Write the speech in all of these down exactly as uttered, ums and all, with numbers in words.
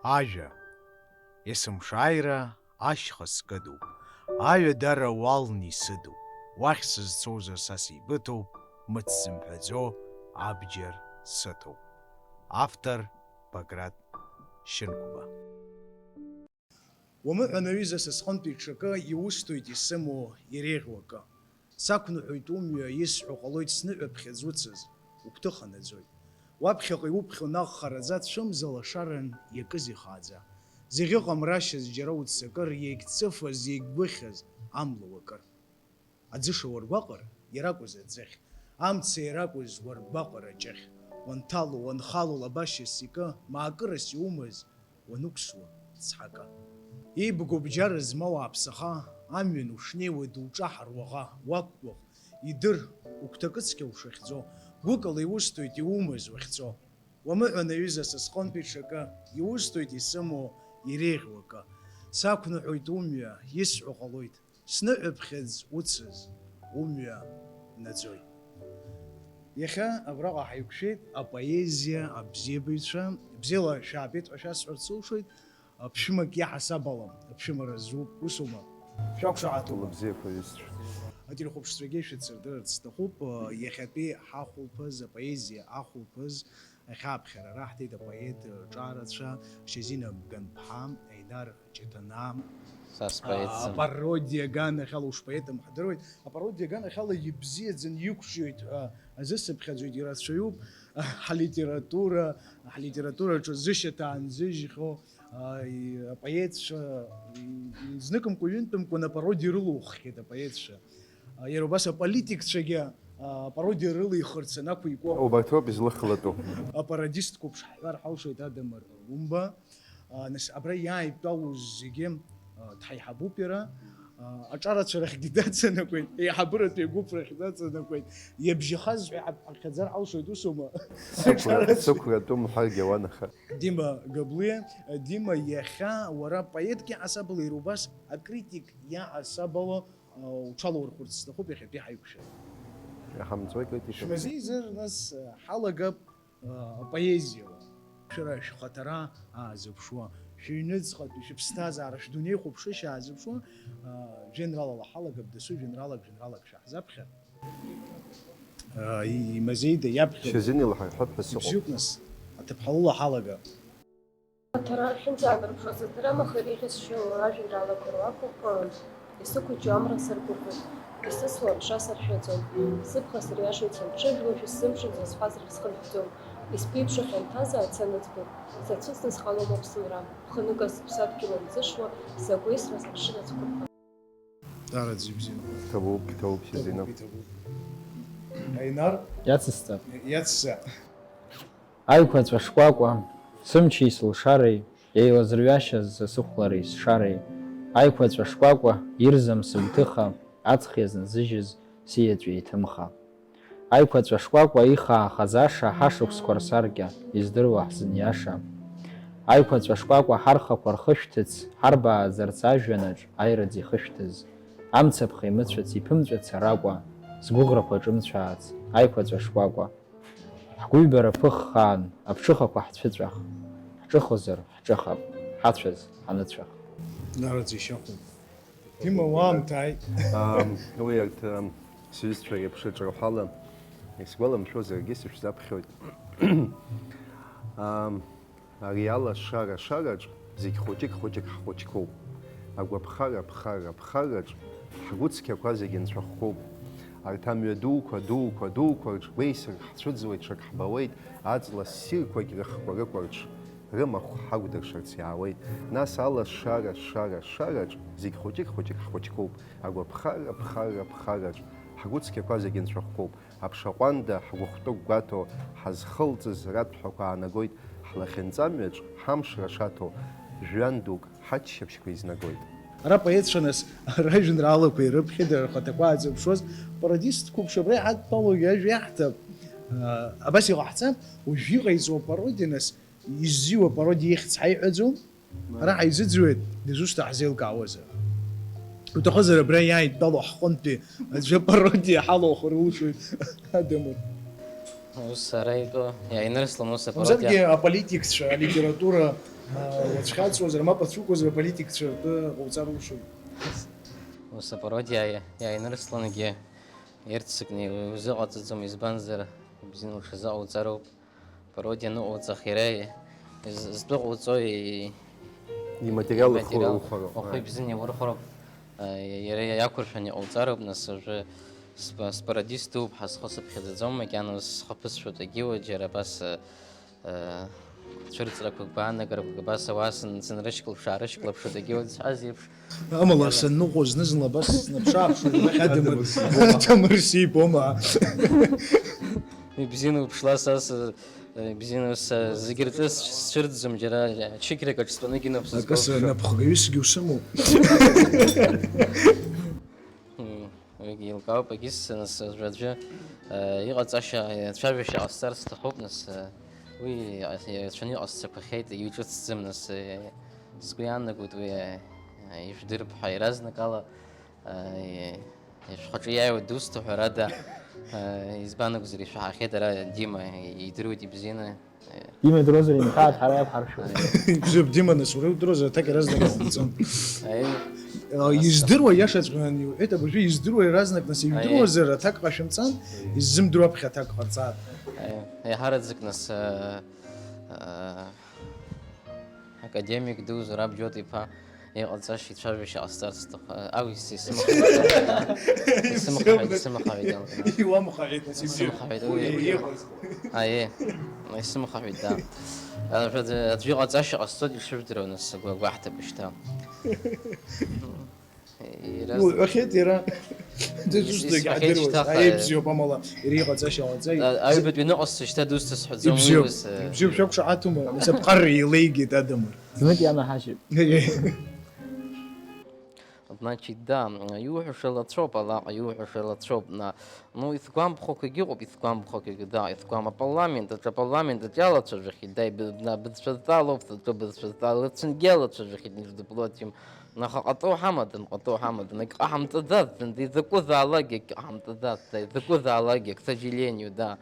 Ажәа. Есымшааира ашьха скыдуп, аҩадара уалны исыдуп, уахь сызцозар са сеибыҭоуп, мыц сымҳәаӡо абџьар сыҭоуп. Автор Баграт Шьынқәба. Уамыҳәан, аҩыза, са сҟынтәи ҽакы, иусҭоит исымоу иреиӷьу акы. Сақәныҳәоит умҩа, исҳәо ҟалоит, сныҳәаԥхьыӡ уцыз, угәҭыха наӡоит. Уаԥхьаҟа иуԥхьо наҟ хараӡа, цәымза лашаран иакыз ихааӡа. Зегь ыҟамрашьаз џьара уццакыр, иагьцыфаз, иагьгәыхьыз амла уакыр. Аӡыша уаргәаҟыр, иаракәыз аӡыхь, амца иаракәыз уаргәаҟыр аҷыхь, уанҭало, уанхало лабашьас икы, маакырас иумаз, уанықәсуа цҳакы. Иибго бџьар змоу ааԥсаха, амҩан ушнеиуа дуҿаҳар уаӷа, уақәгәыӷ, идыр, угәҭакы цқьа ушахьӡо, гәыкала иусҭоит иумаз уахьцо. Уамыҳәан, аҩыза, са сҟынтәи ҽакы, иусҭоит исымоу иреиӷьу акы. Сақәныҳәоит умҩа, исҳәо ҟалоит. Сныҳәаԥхьыӡ уцыз, умҩа наӡоит. Иахьа абраҟа ҳаиқәшәеит апоезиа абзиабаҩцәа. Бзиала шәаабеит ҳәа шәасҳәарц сылшоит. Аԥшәымак иаҳасаб ала, аԥшәымара зуп, усума? Шәақәшаҳаҭума? Бзиақәа, ҩызцәа. Ателехәаԥшцәагьы шәыцырдырырц сҭахуп, иахьатәи ҳахәылԥаз, апоезиа ахәылԥаз, Ахьааԥхьара раҳҭеит апоет ҿарацәа Шьазина Мганԥҳа, Аинар Ҷыҭанаа. Са споет сым. Апародиа аганахьала, ушпоетым ҳдыруеит, апародиа аганахьала ибзиаӡаны иқәҿиоит ҳәа азысыԥхьаӡоит, ирацәаҩуп ҳлитература, ҳлитератураҿы зышьаҭа аанзыжьхьоу, а, и-, апоетцәа, и-, зныкымкәа-ҩынтәымкәа апародиа рылуххьеит апоетцәа. А, иара убас аполитикцәагьы, а, апародиа рылихырц анақәиго. Убарҭ роуп излыхлатәу. Апарадист қәыԥш ҳҳәар ҳалшоит Адамыр Гәымба. А, нас, абра иааидтәалоу зегьы, а, дҳаиҳабуп иара. А, аҿарацәа рахьгьы дацанакуеит, еиҳабыратәи агәыԥ рахь дацанакуеит. Иабжьахаз ҳәа ҳаԥхьаӡар ҳалшоит, усума? Сықәра-, сықәратәым ҳәаргьы ауан, аха. Дима Габлиа, Дима, иахьа уара поетк иаҳасабала, иара убас акритик иаҳасабала, а, уҽалаурхәырц сҭахуп иахьатәи ҳаиқәшәара. Иҳамҵуеит, уи иҭахуп. Шәмазеизар, нас, а, ҳалагап, а, апоезиала. Шәара шәхаҭара аазыԥшуа, шәыҩныҵҟатәи шәыԥсҭазаара, шәдунеихәаԥшышьа аазыԥшуа, а, жәеинраалала ҳалагап, дасу жәеинраалак, жәеинраалак шәаҳзаԥхьар. А, и-, имазеида, иаԥхьо. Шьазина илҳарҳәап ҳәа сыҟоуп. Ибзиоуп, нас, аҭыԥҳа лыла ҳалагап. Аҭара ахьынӡаанарԥшуаз адырам, аха иреиӷьасшьо ажәеинраалақәа руакәыхәа, исықәыџьо амра саргәырӷьоит, исысуа аԥша саршәаӡом, сыбӷа сыриашоит санҽыжәлоу, шәысзымшәан сызҳәаз рахь схынҳәӡом, исԥеиԥшу хьанҭазааит саныӡбо, сацәыӡны сҟалом аԥсынра, ԥхыныказ сыԥсадгьыл анӡышуа, сагәеисра, сыԥшын ацәқәырԥа. Даараӡа ибзиоуп. Ҭабуп, ҭабуп, Шьазина. Иҭабуп, иҭабуп. Аинар? Иацысҵап. Иацысҵа. Аиқәаҵәа шкәакәа, сымчи сылшареи, еилазырҩашьаз са сыхәлареи сшареи. Аиқәаҵәа шкәакәа, ирзам сыгәҭыха, аҵх иазназыжьыз сиаҵә еиҭымха. Аиқәаҵәа шкәакәа ихаахаз аша, ҳашықәсқәа рсаркьа, издыруа ҳзыниаша. Аиқәаҵәа шкәакәа ҳархақәа рхышәҭыц, ҳарбааӡарц ажәҩанаҿ аираӡ ихышәҭыз. Амцаԥха имыцәац, иԥымҵәац аракәа, сгәыӷрақәа ҿымцәаац, аиқәаҵәа шкәакәа. Ҳгәыҩбара ԥыххаан, аԥҽыхақәа ҳцәыҵәах, ҳҿыхозар, ҳҿыхап, ҳацәаз, ҳаныцәах. Нараӡа ишьахәуп. Дима, уаамҭааит. Ам, уи арҭ, ам, сҩызцәа реиԥш рҿырҳәала, исгәаламшәозаргьы сышәзаԥхьоит. Ам, Ари алашара ашараҿ зегь хәыҷык-хәыҷык ҳхәыҷқәоуп. Агәаԥхара аԥхарра аԥхарраҿ ҳгәыцқьақәа зегь нцәахәқәоуп. Арҭ амҩа дуқәа, дуқәа, дуқәа рҿы гәеисыр ҳцәыӡуеит, ҽак ҳбауеит, аҵла ссирқәагь рыхқәа рыкәа рҽ-, рымахә ҳакәдыршарц иаауеит. Нас алашара ашара ашараҿ зегь хәыҷык-хәыҷык ҳхәыҷқәоуп. Агәаԥхара аԥхарра аԥхарраҿ ҳгәыцқьақәа зегь нцәахәқәоуп. Аԥша ҟәанда ҳгәыхәтәы гәгәаҭо ҳазхылҵыз ратәҳәақәа аанагоит, ҳлахьынҵамҩаҿ ҳамшра шаҭо, жәҩан дук ҳаччаԥшьқәа изнагоит. Ара апоетцәа, нас, ражәеинраалақәа ирыԥхьеит, дара рхаҭақәа аазырԥшуаз, пародист қәыԥш абра иҳадтәалоу иажәа иаҳҭап. Абас иҟаҳҵап, уажә иҟаиҵо апародиа, нас, иззиуа апародиа ихьӡ ҳаиҳәаӡом. Ара ҳаизыӡырҩуеит, дызусҭа ҳзеилкаауазар. Уҭахызар, абра иааидтәалоу ҳҟынтәи аӡәы апародиа ҳалахәыр улшоит, Адамыр. Ус ара итәы иааинырслон, ус апародиа. Мамзаргьы аполитикцәа, алитература, Уацәхьаҵуазар, мап ацәукуазар, аполитикцәа ртәы ҟауҵар улшоит. Ус апародиа иааи-, иааинырслангьы ирццакны иузыҟаҵаӡом, избанзар, ибзианы лҽазыҟауҵароуп. Пародиа аныҟауҵах, иара из-, зтәы ҟауҵо и-, Иматериал иматериал ухәароуп, ухы right. Ибзианы иаурхәароуп. А, иара иақәыршәаны иҟауҵароуп, нас, уажәы спа-, спарадист дууп ҳәа схы сыԥхьаӡаӡом, макьана ус схы ԥысшәоит, егьиуа џьара абас, а, а, цәырҵрақәак, гәаанагарақәак абас ауаа сын-, сынрышьклаԥш-аарышьклаԥшуеит, егьиуа зҳәаз еиԥш. Амала, санныҟәо зны-зынла абас снаԥш-ааԥшуеит, уахь Адамыр, Адамыр сибома. Ибзианы уԥшла, са с-, ибзианы са зегьы ртәы сцәырӡӡом, џьара ачықьрак аҿы стәаны гьы напс акы згылшо. Напхгаҩысгьы усымоуп. М, уигьы еилкаауп, егьыс, нас, аӡәы, э, иҟаҵашьа, ацәажәашьа ҟасҵар сҭахуп, нас, э, уи, э, ирацәаны иҟасҵақәахьеит, егьи ҿыцӡам, нас, э, сгәы иаанагоит уи, э, ижәдырп ҳәа иаразнакала, э, ишәхаҿы иааиуа дусҭа, ҳәарада, э, избан акәзар ишәаҳахьеит, ара Дима идыруеит ибзианы. Имеи дроза инхааит, ҳара иаԥҳаршәоит. Ибзиоуп, Дима, нас уара удыруазар, аҭак иаразнак ҟаумҵан. Аи. Э, издыруа, иашаҵәҟьаны иуҳәеит, абыржәы издыруа иаразнак, нас, ижәдыруазар, аҭак ҟашәымҵан, иззымдыруа аԥхьа аҭак ҟарҵааит. Аи, еиҳараӡак, нас, э, э, академик ду Зураб Џьоҭ-иԥа иҟаҵашьа ицәажәашьа ҟасҵарц сҭаху. Ау, ис-, исымхаҳәеит. Исымхаҳәеит, исымхаҳәеит, Алла. Иуамхаҳәеит, нас, ибзиоуп. Исымхаҳәеит, уи. Уи иҟаз. Аиеи, исымхаҳәеит, да. Аӡәы, аӡәы иҟаҵашьа ҟасҵоит, ишыжәдыруа, нас, сгәы агәаҳҭап шьҭа. Иуҳәахьеит иара. Дызусҭагь исҳәахьеит ҳадыруаз. Шьҭа, аибзиоуп, амала, иара иҟаҵашьа ҟаҵаҩ. А-, аҩбатәи ныҟәызцо шьҭа дусҭа сҳәаӡом, уи иубзиоуп. Ус, э, ибзиоуп, шәақәшаҳаҭума? Нас аԥҟарра еилеигеит Адамыр. Знык ианаҳажьып. Значит, да, иуҳәаша лацәоуп, алаҟа, иуҳәаша лацәоуп, на. Ну, исгәамԥхо акгьы ыҟоуп, исгәамԥхо акгьы, да, исгәам-, апарламент аҿы, апарламент аҿы иалацәажәахьеит, да, иб-, на, бызшәа зҵаалоуп, саҿу бызшәа зҵаала, ацәынгьы алацәажәахьеит, между прочим. Аха ҟаҵоу ҳамадан, ҟаҵоу ҳамадан, акы ҟаҳамҵаӡацт, зынӡа изакәызаалакгьы акы ҟаҳамҵаӡацт, да, изакәызаалакгьы, к сожалению, да.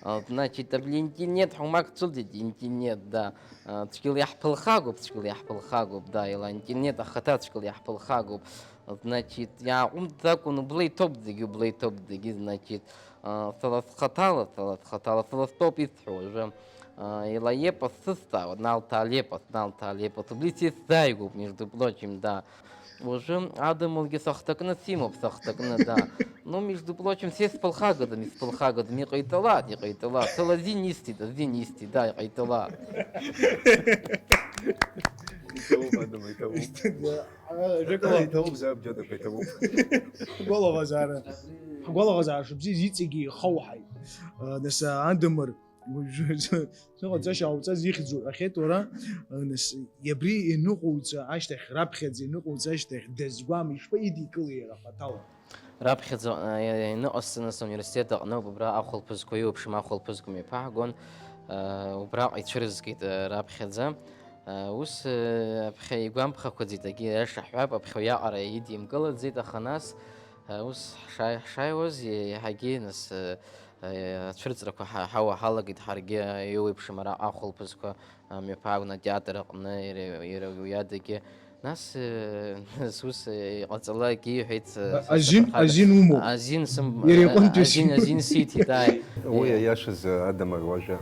А, значит, абри интернет ҳәа умак цәыӡит, интернет, да. А, цәгьала иаҳԥылхагоуп, цәгьала иаҳԥылхагоуп, да, ила интернет ахаҭа цәгьала иаҳԥылхагоуп. Значит, иааҟәымҵӡакәан убла иҭоуп зегьы, убла иҭоуп зегьы, значит, а, сара схаҭала, сара схаҭала, сара стәоуп исҳәо уажәы. А, ила епос сызҵаауа, Налҭаа лепос, Налҭаа лепос, убри сизҵааигәоуп, между прочим, да. Уажәы Адамыргьы сахҭакны симоуп, сахҭакны, да. Ну, между прочим, сисԥылхагадам, исԥылхагадам, иҟаиҵалааит, иҟаиҵалааит. Сара азин исҭеит, азин исҭеит, да, иҟаиҵалааит. Иҭабуп, Адам, иҭабуп. Ажәакала, иҭабуп, Зураб Џьоҭ-иԥа, иҭабуп. Ҳгәалаҟазаара, ҳгәалаҟазаара шыбзиаз иҵегьы ихоуҳаит. Нас, Адамыр, уажәы сыҟаҵашьа ҟауҵаз ихьӡ уҳәахьеит уара, нас, абри ианыҟауҵа ашьҭахь, раԥхьаӡа ианыҟауҵа ашьҭахь, дазгәам, ишԥаидикылеи иара хаҭала? Раԥхьаӡа, а, иа-, ианыҟасҵа, нас, ауниверситет аҟны убра ахәылԥызқәа, иуеиԥшым ахәылԥызқәа мҩаԥаҳгон, а, убраҟа ицәырызгеит, а, раԥхьаӡа. А, ус, а, аԥхьа игәамԥхақәаӡеит, егьи аиаша ҳҳәап, аԥхьа уиаҟара идимкылаӡеит, аха нас, а, ус ҳшааи-, ҳшааиуаз, иа-, иаҳагьы, нас, а, а, ацәырҵрақәа ҳа-, ҳауа ҳалагеит ҳаргьы, иуеиԥшым ара ахәылԥызқәа. Амҩаԥаагон атеатр аҟны иара, иара уи адагьы. Нас, э, нас ус, э, иҟаҵалак иҳәеит, э, А-, азин, саԥхьаӡа. Азин умоуп. Азин сым-, Иара иҟынтәи азин, азин сиҭеит, ааи. Уи Э. Аиашазы, Адамыр, уажәы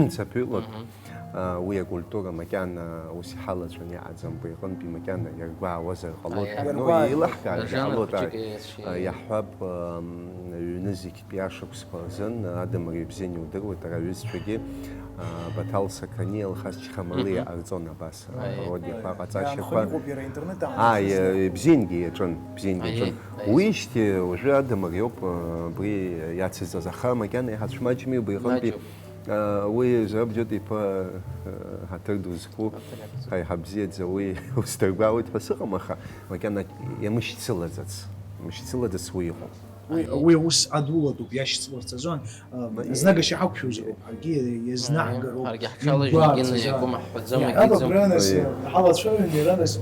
саԥыҩлак, Мгм. а, уи акультура макьана ус иҳалаҵәан иҟаӡам, уи иҟынтәи макьана иаргәаауазар ҟалоит. Аиа. Ну, Иаргәаа. Еилаҳкааргьы Ажанр ҟалоит, хәыҷык ааи. Иашьа. А, иаҳҳәап, ам, ҩ-нызқь Иашықәсқәа рзын Адамыр ибзианы иудыруеит, ара аҩызцәагьы, а, Баҭал Сақаниа, Алхас Чхамалиа Мгм. Ҟарҵон абас, Аиеи. Апародиақәа, Аиеи. Аҟаҵашьақәа. Иаанханы иҟоуп иара аинтернет аамҭазы. Ааи, э, бзиангьы иаҿын, бзиангьы Аиеи, иаҿын. Аиеи. Уиижьҭеи уажәы Адамыр иоуп, э, абри иацызҵаз, аха макьана иҳацәмаҷми убри иҟынтәи? Маҷуп. Э, уи Зураб Џьоҭ-иԥа, э, ҳаҭыр ду зқәу, Ҳаҭыр иақәҵоу. Ҳаи, ҳабзиаӡа уи ус дыргәаауеит ҳәа сыҟам, аха макьана иамышьцылаӡац, мышьцылаӡац уи иҟоуп. Уи, Аиеи. Уи аус адулатәуп, иашьцыларц азы, а, Аиеи. Знагашьа ҳақәшәозароуп, ҳаргьы иазнаҳгароуп. Ҳаргьы ҳҽалажьны имгәаацыз, егьи а. Иакәым ҳҳәаӡом, Иаҳҳәап, егьиӡом. Абра нас, Аиеи. Ҳалацәажәон иара нас,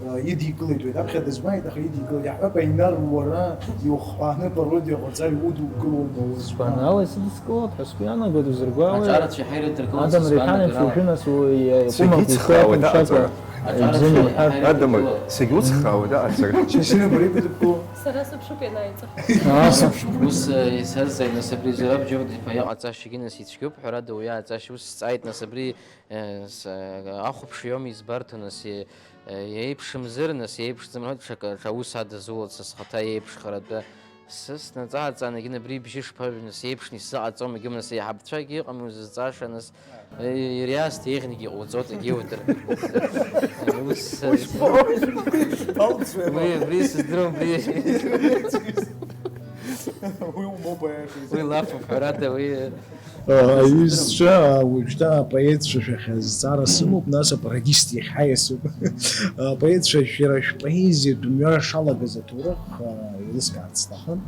а, Идикылеит уи, раԥхьа дызмааит, аха идикылеит. Иаҳҳәап, Аинар, уара иухҳәааны апародиа ҟаҵа иудукылома уазгәан? Сгәанала исыдыскылоит ҳәа сгәы иаанагоит, узыргәаауеи? Аҿарацәа иҳаирыдыркылон Адам Реиҳанович сызгәаанагара ала. Уажәы нас уи Саргьы иҟоуп ицхраауеит имшакәа, аҟаҵара. Ибзианы иҳәар. Адамыр, саргьы уцхраауеит аҟаҵара. Шьасина, бара ибыдыбкыло? Сара сыԥшуп ианааиҵах. Ус, э, исазҵааит, нас абри Зураб Џьордан-иԥа иҟаҵашьагьы нас ицәгьоуп, ҳәарада, уи иааҵашьа ус сҵааит, нас абри, э, с-, э, ахәаԥш иоума избарҭоу, нас, э, э, еиԥшымзар, нас, еиԥшӡам ҳәа, ҽак-, ҽа ус адызулоит са схаҭа еиԥшхаратәы. Сыс наҵааҵаанагьы абри ибжьы шԥажәу, нас, еиԥшны исзыҟаҵом, егьым, нас, еиҳабацәагьы ыҟами узызҵааша, нас, Ириас деиӷьнгьы иҟауҵоит, егьиудыр. Ус, уи, абри сыздырам, абри. Уи умоуп, аиаша. Уи лафуп, ҳәарада, уи. Аҩызцәа, уажәшьҭа апоетцәа шәахь азҵаара сымоуп, нас апарадист иахьа иасуп. Апоетцәа шәара шәпоезиатә мҩа шалагаз аҭоурых еилыскаарц сҭахын.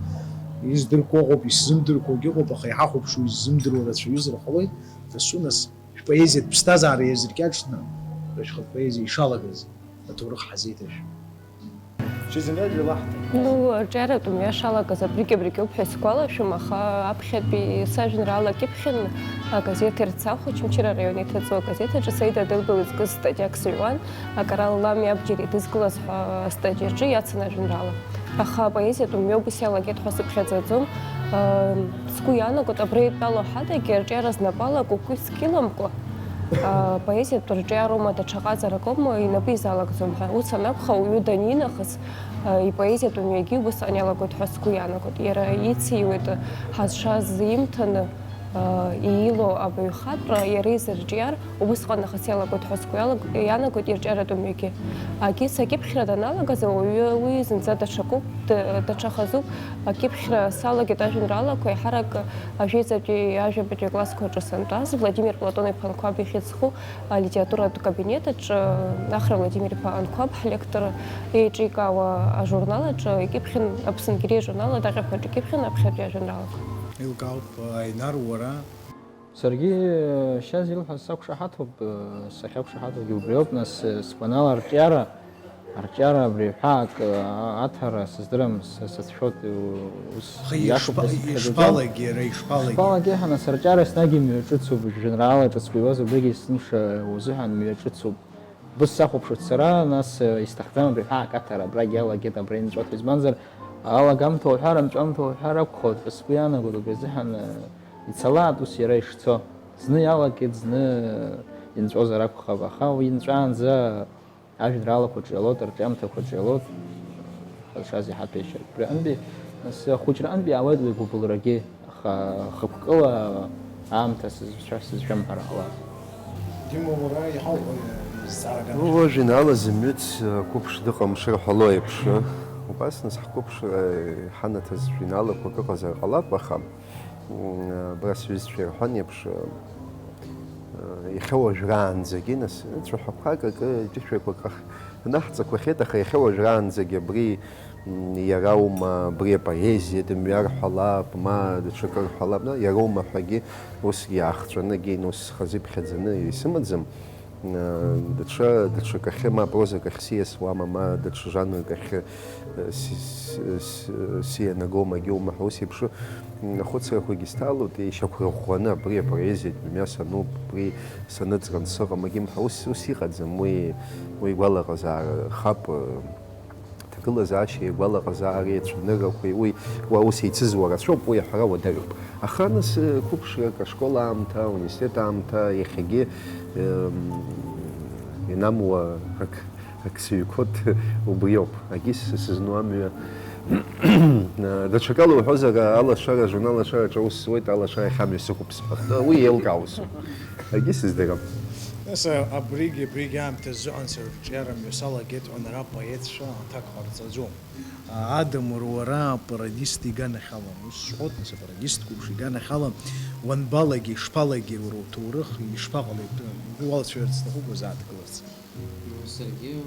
Издырқәо ыҟоуп, исзымдырқәогьы ыҟоуп, аха иҳахәаԥшуа иззымдыруа рацәаҩызар ҟалоит. Дасу, нас, шәпоезиатә ԥсҭазаара иазыркьаҿны, шәхатә поезиа ишалагаз аҭоурых ҳазеиҭашәҳәа. Шьазина, жәлаҳҭа. Ну, арҿиаратә мҩа шалагаз абригь-абригьоуп ҳәа сгәалашәом, аха аԥхьатәи сажәеинраала кьыԥхьын агазеҭ Ерцахә, Очамчыра араион иҭаҵоу агазеҭ аҿы Саида Дырбал изкыз статиак сыҩуан, Акара Ллами абџьар идызкылаз ҳәа астатиаҿы иацын ажәеинраала. Аха апоезиатә мҩа убас иалагеит ҳәа сыԥхьаӡаӡом. Сгәы иаанагоит, абра итәало ҳадагьы арҿиара знапала кәыкәи зқьыламкәа, апоезиатә рҿиароума, даҽа ҟазарак аума инапы изалагӡом ҳәа. Ус анакәха, ауаҩы данинахыс, ипоезиатә мҩагьы убысҟан иалагоит ҳәа сгәы иаанагоит. Иара ициуеит ҳазшаз имҭаны, иилоу абаҩхатәра иара изырҿиар, Убысҟан нахыс иалагоит ҳәа сгәы иалаг-, иаанагоит ирҿиаратәым ҩагьы. Агьыс акьыԥхьра даналагаз ауаҩы уи зынӡа даҽакуп, д-, даҽа хазуп. Акьыԥхьра салагеит ажәеинраалақәа, еиҳарак ажәеизатәи, ажәабатәи аклассқәа рҿы сантәаз, Владимир Платон-иԥа Анқәаб ихьӡ зху алитературатә кабинет аҿы, Ахра Владимир-иԥа Анқәаб ҳлектор еиҿикаауа ажурнал аҿы икьыԥхьын, Аԥсынгьери ажурнал адаҟьақәа аҿы икьыԥхьын аԥхьатәи ажәеинраалақәа. Еилкаауп, Аинар, уара. Саргьы, э, Шьаз илҳәаз сақәшаҳаҭуп, э, сахьақәшаҳаҭугьы убриоуп, нас, э, сгәанала арҿиара, арҿиара абри ҳәаак, э, аҭара сыздырам, с-, сацәшәоит, э, ус Аха иашоуп ишԥа-, ҳәа сыԥхьаӡаӡом. Ишԥалагеи, иара ишԥалагеи? Ишԥалагеи ҳәа, нас арҿиара еснагь имҩаҿыцуп, жәеинраала ҿыцқәа иуаз убригьы есымша узыҳәан мҩаҿыцуп. Быс сахәаԥшуеит сара, нас, э, исҭахӡам абри ҳәаак аҭара, абрагь иалагеит, абра инҵәоит, избанзар, алагамҭа уҳәар, анҵәамҭа уҳәар акәхоит ҳәа сгәы иаанагоит, убри азыҳәан, э, Ицалааит ус иара ишцо, зны иалагеит, зны инҵәозар акәхап, аха уи инҵәаанӡа ажәеинраалақәа ҿиалоит, арҿиамҭақәа ҿиалоит, ҳазшаз иҳаҭәеишьар. Убриаҟынтәи, нас, ахәыҷраҟынтәи иаауеит уи агәыбылрагьы, аха хықәкыла аамҭа сызшәа-, сызшәом ҳәа ҟалап. Дима, уара иҳауҳәо, э, зҵаарак Уи уажәеинраала зымҩыц, э, қәыԥш дыҟам шырҳәало еиԥш, э, убас нас ҳқәыԥшра, э, ҳанаҭаз жәеинраалақәак ыҟазар ҟалап, аха М, абра сҩызцәа ирҳәан еиԥш, э, иахьа уажәраанӡагьы, нас, цәаҳәақәак акы, ҷышәақәак ах-, анаҳҵақәахьеит, аха иахьа уажәраанӡагьы абри, м, иара аума, абри апоезиа дымҩарҳәалап, ма даҽакы рҳәалап, на, иара аума ҳәагьы усгьы иаахҵәаны, егьин, ус хазы иԥхьаӡаны исымаӡам. Даҽа, даҽакахьы, ма прозак ахь сиасуама, ма даҽа жанрк ахь, э, си-, си-, си-, сианагома, агьоума ҳәа ус еиԥш, м, ахәыцрақәагьы сҭалоит, ишьақәырӷәӷәаны абри апоезиатә мҩа сануп, абри саныҵран сыҟам, агьым ҳәа ус, ус иҟаӡам, уи, уи гәалаҟазаара хап, э, Ҭагылазаашьа, игәалаҟазаара, ицәаныррақәеи уи уа ус еицызуа рацәоуп, уи аҳәара уадаҩуп. Аха нас, э, қәыԥшрак ашкол аамҭа, ауниверситет аамҭа, иахьагьы, эм, инамуа ак, ак сыҩқәоит, убриоуп. Агьыс сызну амҩа. Даҽакала уҳәозар, алашара, ажурнал Алашараҿы аус зуеит, алашарахь амҩа сықәуп сҳәахт. Уи еилкаау усуп. Агьыс здырам. Нас, а, абригь, абригь аамҭа азыҳәан сара рҿиара мҩа салагеит ҳәа ара апоетцәа аҭак ҟарҵаӡом. Адамыр, уара апарадист иганахьала, ус сҳәоит, нас апарадист қәыԥш иганахьала уанбалагеи, ишԥалагеи уара уҭоурых, ишԥаҟалеи, уалацәажәарц сҭахуп уазааҭгыларц. Саргьы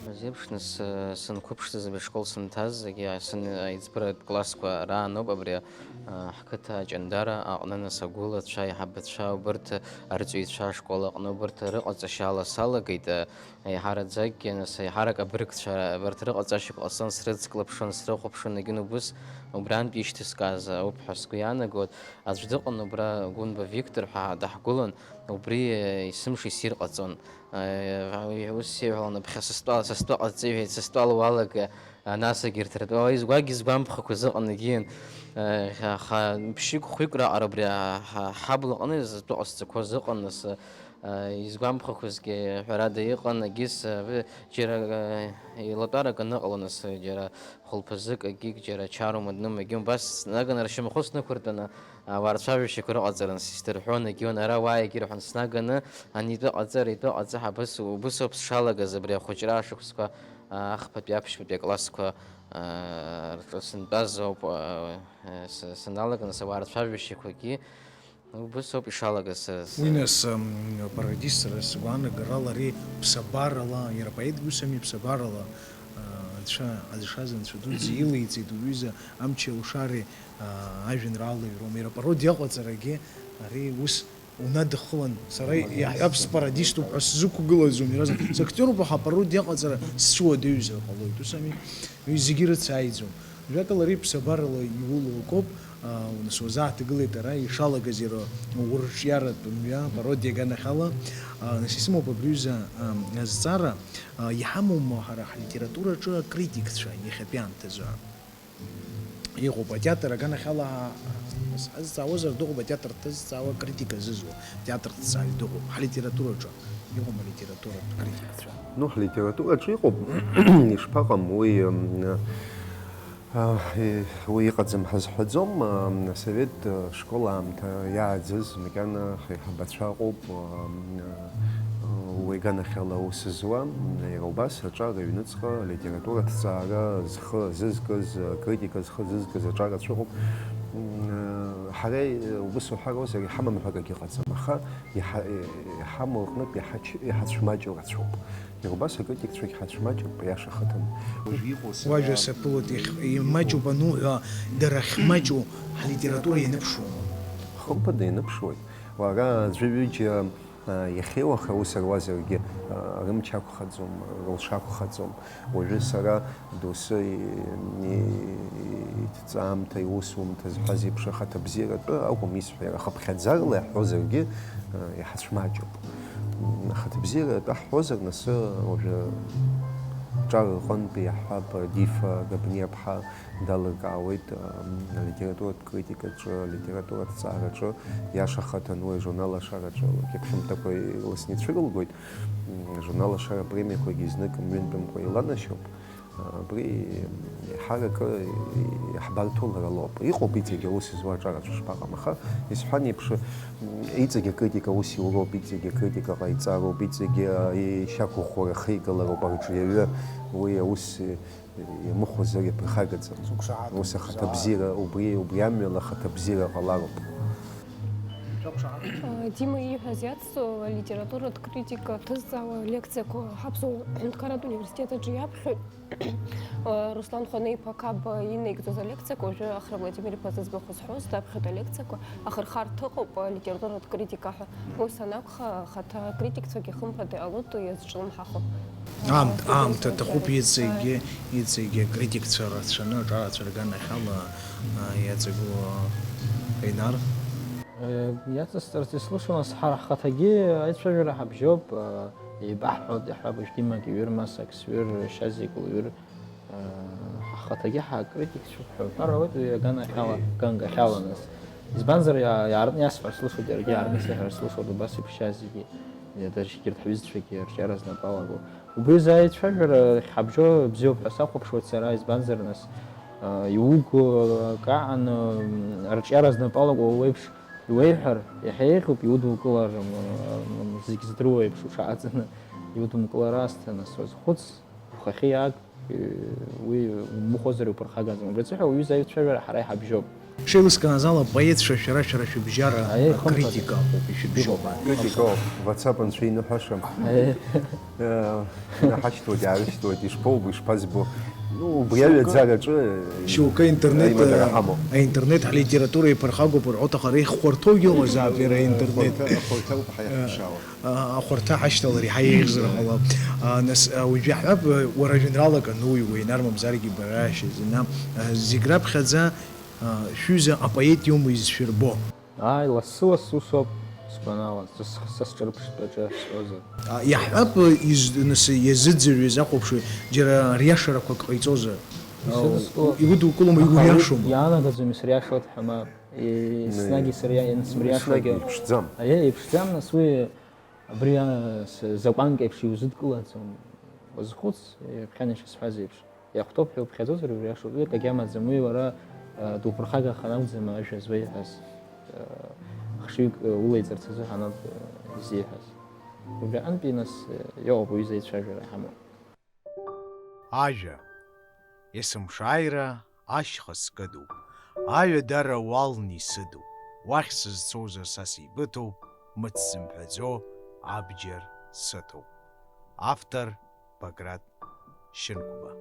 Зеиԥшны сы-, сынқәыԥшӡаз абри ашкол сынҭаз, зегьы сын-, аиҵбыратә классқәа рааноуп абри, а, ҳқыҭа Ҷандара аҟны, нас агәылацәа, аиҳабацәа убырҭ, арҵаҩцәа ашкол аҟны убырҭ рыҟаҵашьала салагеит, а, еиҳараӡакгьы, нас еиҳарак абыргцәа, абарҭ рыҟаҵашьақәа ҟасҵон, срыцклаԥшуан, срыхәаԥшуан, егьын убыс убрантә ишьҭыскааз ауп ҳәа сгәы иаанагоит. Аӡә дыҟан убра, Гәынба Виктор ҳәа даҳгәылан, убри, э, есымша иссир ҟаҵон. Э, ус сеиҳәалан, ԥхьа сыстәала, сыстәаҟа ҵеиҳәеит, сыстәала уалага, анасагьы ирҭартәала, изгәагь изгәамԥхақәаз ыҟан егьиан. Э, аха ԥшьҩык-хәҩык раҟара убри ҳа-, ҳа-, ҳаблаҟны зтәы ҟазҵақәаз ыҟан, нас, э, изгәамԥхақәазгьы ҳәарада иҟан, егьыс, э, џьара, э, илатәарак аныҟало, нас, џьара хәылԥазык, егьигь џьара чароума днымагьы, убас снаганы ршьамхы снықәыртәаны, ауаа рцәажәашьақәа рыҟаҵаран сисдырҳәон, егьион ара уааигьы рҳәон снаганы, ани итәы ҟаҵа, ара итәы ҟаҵа, ҳабыс, убыс ауп сшалагаз абри ахәыҷра ашықәсқәа, а, ахԥатәи аԥшьбатәи аклассқәа, а, рҿы сынтәаз ауп, а, а, с-, саналага, нас ауаа рцәажәашьақәагьы убыс ауп ишалагаз са, с-, Уи нас, м, пародист сара сгәаанагарала ари ԥсабарала, иара апоетгьы ус ами, ԥсабарала, а, анцәа ҳазшаз анцәа дуӡӡа илеиҵеит уҩыза амчи алшареи, а, ажәеинраала ироума, иара апародиа аҟаҵарагьы ари ус унадхылан, сара иаҳҳәап, спарадиступ ҳәа сзықәгылаӡом иаразнак. Сактиоруп, аха апародиа аҟаҵара сцәыуадаҩзар ҟалоит, ус ами? Уи зегьы ирыцааиӡом. Жәакала, ари ԥсабарала иулоу акоуп, аа, нас уазааҭгылеит ара ишалагаз иара урҿиаратә мҩа, апародиа аганахьала. Аа, нас исымоуп абри аҩыза, аа, азҵаара, аа, иҳамоума ҳара ҳлитератураҿы акритикцәа иахьатәи аамҭазы? Иҟоуп, атеатр аганахьала, нас ҳазҵаауазар дыҟоуп, атеатр дҭазҵаауа, акритика зызуа, атеатр дҭҵааҩ дыҟоуп, ҳлитератураҿы иҟоума алитературатә критикцәа? Ну, ҳлитератураҿы иҟоуп, ишԥаҟам, уи, м, а, и-, уи иҟаӡам ҳазҳәаӡом, м, асовет, э, школ аамҭа иааӡаз макьана ҳаиҳабацәа ыҟоуп, м, э, уи аганахьала аус зуа, м, иара убас аҿар аҩныҵҟа алитература аҭҵаара зхы азызкыз, акритика зхы азызкыз аҿар рацәа ыҟоуп. М, э, ҳара, э, убыс уҳәарозар, иҳамам ҳәа акгьы ыҟаӡам, аха иҳа-, иҳамоу рҟнытә иҳач-, иҳацәмаҷу рацәоуп. Иара убас акритикцәагь ҳацәмаҷуп, аиаша ахаҭан. Уажә иҟоу сара Уажәа саԥылоит, иахь-, имаҷуп ануҳәа, дара ахьмаҷу ҳлитература ианыԥшуама? Хымԥада ианыԥшуеит. Уара аӡәы-ҩыџьа, а, иахьеилаха аус руазаргьы, а, рымч ақәхаӡом, рылша ақәхаӡом. Уажәы сара доусы и-, и-, иҭҵаамҭа, иусумҭа зҳәаз еиԥш, ахаҭабзиаратәы акәым исҳәо, иара хыԥхьаӡарала иаҳҳәозаргьы, а, иҳацәмаҷуп. М, ахаҭабзиара атәы ҳҳәозар, нас, уажәы ҿар рҟынтәи иаҳҳәап, Дифа Габниаԥҳа далыркаауеит, м, алитературатә критикаҿы, алитературатә ҭҵаараҿы, иаша хаҭан уи ажурнал Ашараҿы лкьыԥхьымҭақәа иласны ицәырылгоит. М, ажурнал Ашара апремиақәагьы знык мҩынтәымкәа иланашьоуп. Абри еиҳаракы иаҳбарҭоу лара лоуп. Иҟоуп иҵегьы аус зуа аҿарацәа шԥаҟам, аха исҳәан еиԥш, иҵегьы акритика аус иуроуп, иҵегьы акритика ҟаиҵароуп, иҵегьы ишьақәыӷәӷәара ахеигалароуп арҿиаҩы, уи аус иамыхәозар иаԥырхагаӡам. Ус ахаҭабзиара, убри, убри амҩала ахаҭабзиара ҟалароуп. Дима ииҳәаз иацҵо, алитературатә критика ҭызҵаауа лекциақәа ҳаԥсуа ҳәынҭқарратә университет аҿы иаԥхьоит. Руслан Хәанеиԥа Қаба инаигӡоз алекциақәа уажәы Ахра Владимир-иԥа зыӡбахә зҳәоз даԥхьоит алекциақәа, ахырхарҭа ыҟоуп алитературатә критика ҳәа. Ус анакәха, ахаҭа акритикцәагьы хымԥада иҟалоит иазҿлымҳахо. Аамҭ-, аамҭа аҭахуп иҵегьгьы, иҵегьгьы акритикцәа рацәаны, аҿарацәа рганахьала, а, иаҵагылоу, а, Ленар. Э, иаҵасҵарц ислышалаз, ҳара ҳхаҭагьы аицәажәара ҳабжьоуп, э, еибаҳҳәоит, иаҳҳәап, Димагьы ҩыр, Масак сҩыр, Шьазик лҩыр, э, ҳхаҭагьы ҳакритикцәоуп ҳәа уҳәар ауеит, уи аганахьала, гангахьала нас. Избанзар, иа-, иаартны иасҳәар слышоит, иаргьы иаартны исеиҳәар слышоит, убас еиԥш Шьазигьы, иа-, даже егьырҭ ҳҩызцәагьы арҿиара знапы алаго. Убри азы аицәажәара ахьҳабжьоу бзиоуп ҳәа сахәаԥшуеит сара, избанзар, нас, а, иуго акы аҟан, м, арҿиара знапы алакуа уеиԥш иуеиҳәар, иаҳа еиӷьуп, иудумкылар, м, м, зегь здыруа еиԥш уҽааҵаны иудумкылар аасҭа, нас уазхәыц, ухахьы иааг, Уи умыхәозар иуԥырхагаӡам. Убри азыҳәа уҩыза аицәажәара ҳара иҳабжьоуп. Шеилыскааз ала, поетцәа шәара, шәара шәыбжьара, аиеи, хымԥада, акритика ыҟоуп ишәыбжьоуп. Акритикоуп, WhatsApp анцәа иныҳәашам. Аиеи. Э, инаҳашьҭуеит, иаарышьҭуеит, ишԥоубо, ишԥазбо. Ну, убри шьоукы, аҩаӡараҿы шьоукы интернет, аимадара, э, ҳамоуп. Аинтернет ҳлитература иԥырхагоуп рҳәоит, аха реиххәарҭоугьы ыҟазаап иара аинтернет. Ахәарҭа, ахәарҭа ауп ҳаиаҳәшьаауа. Ахәарҭа ҳашьҭалар иаҳа еиӷьзар ҟалап. Нас уажәы иаҳҳәап, уара жәеинраалак ануҩуа, инар мамзаргьы бара шьазина, зегь раԥхьаӡа шәҩыза апоет иоума изшәырбо? Ааи, лассы-лассы усоуп сгәанала, са сҿырԥштәаҿы сҳәозар. Иаҳҳәап, нас иазыӡырҩыз ахәаԥшҩы џьара риашарақәак ҟаиҵозар? Исыдыскыло. Иудукылома, игәы иашоума? Иаанагаӡом исыриашоит ҳәа, мап. Еснагь исыриа-, иансымриашогьы. Еснагь иԥшӡам. Аиеи, иԥшӡам, нас уи абри, а, с-, закәанк еиԥш иузыдкылаӡом. Уазхәыц, ҩаԥхьан ишысҳәаз еиԥш. Иахәҭоуп ҳәа иуԥхьаӡозар, иуриашоуп. Уи акагьы амаӡам, уи уара, а, дуԥырхагахар акәӡам ажәа зуеиҳәаз, а, хшыҩк, а, улеиҵарц азыҳәан ауп, а, изиҳәаз. Убри аҟынтәи, нас, а, иҟоуп уаҩы изеицәажәара ҳамоу. Ажәа. Есымшааира ашьха скыдуп. Аҩадара уалны исыдуп. Уахь сызцозар са сеибыҭоуп, мыц сымҳәаӡо абџьар сыҭоуп. Автор Баграт Шьынқәба.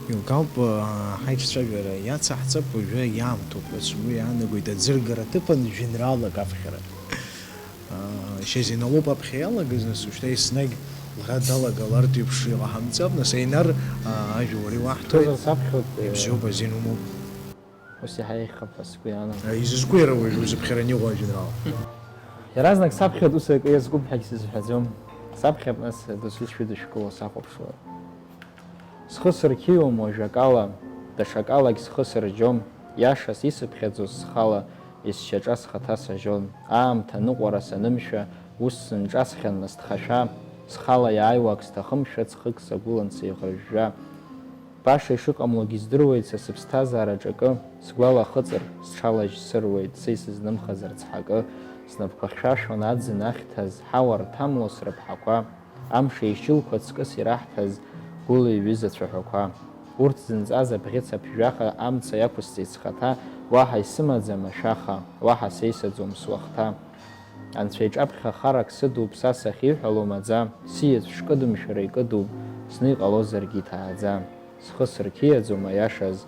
Илкаауп, ҳаиҿцәажәара иацаҳҵап, уажәы иаамҭоуп ҳәа сгәы иаанагоит аӡыргара аҭыԥан жәеинраалак аԥхьара. Шьазина лоуп аԥхьа иалагаз, нас ушьҭа еснагь лара далагалартә еиԥш иҟаҳамҵап, нас Аинар, ажәа уара иуаҳҭоит. Саԥхьоит. Ибзиоуп, азин умоуп. Ус иаҳа еиӷьхап ҳәа сгәы иаанагоит. Изызку иара уажә узыԥхьараны иҟоу ажәеинраала? Иаразнак саԥхьоит, ус акы иазкуп ҳәагь сызҳәаӡом. Саԥхьап, нас, досу сшәыдышәкыло сахәаԥшуа. Схы сырқьиом уажәакала, даҽакалагь схы сырџьом, иашас исыԥхьаӡоз схала, есшьаҿа схаҭа сажьон, аамҭа ныҟәара санымшәа, ус сынҿасхьан насҭхашәа, схала иааиуа ак сҭахымшәа, ҵхык сагәылан сеиӷыржәжәа. Баша ишыҟамлогь издыруеит са сыԥсҭазаараҿ акы, сгәалахыҵыр, сҽалажь сыруеит, са исызнымхаз рыцҳакы, снапқәа хьшәашәон аӡын ахьҭаз, ҳауа рҭамло срыԥҳақәа. Амш еишьылқәа ҵкыс ираҳҭаз, гәыла иҩыз ацәаҳәақәа. Урҭ зынҵаз абӷьыц аԥжәаха амца иақәысҵеит схаҭа, уаҳа исымаӡам ашәаха, уаҳа сеисаӡом суахҭа. Анцәа иҿаԥхьа харак сыдуп, са сахьиҳәало маӡа, сиеҵә шкыдымшәара икыдуп, зны иҟалозаргьы иҭааӡа. Схы сырқьиаӡом аиашаз,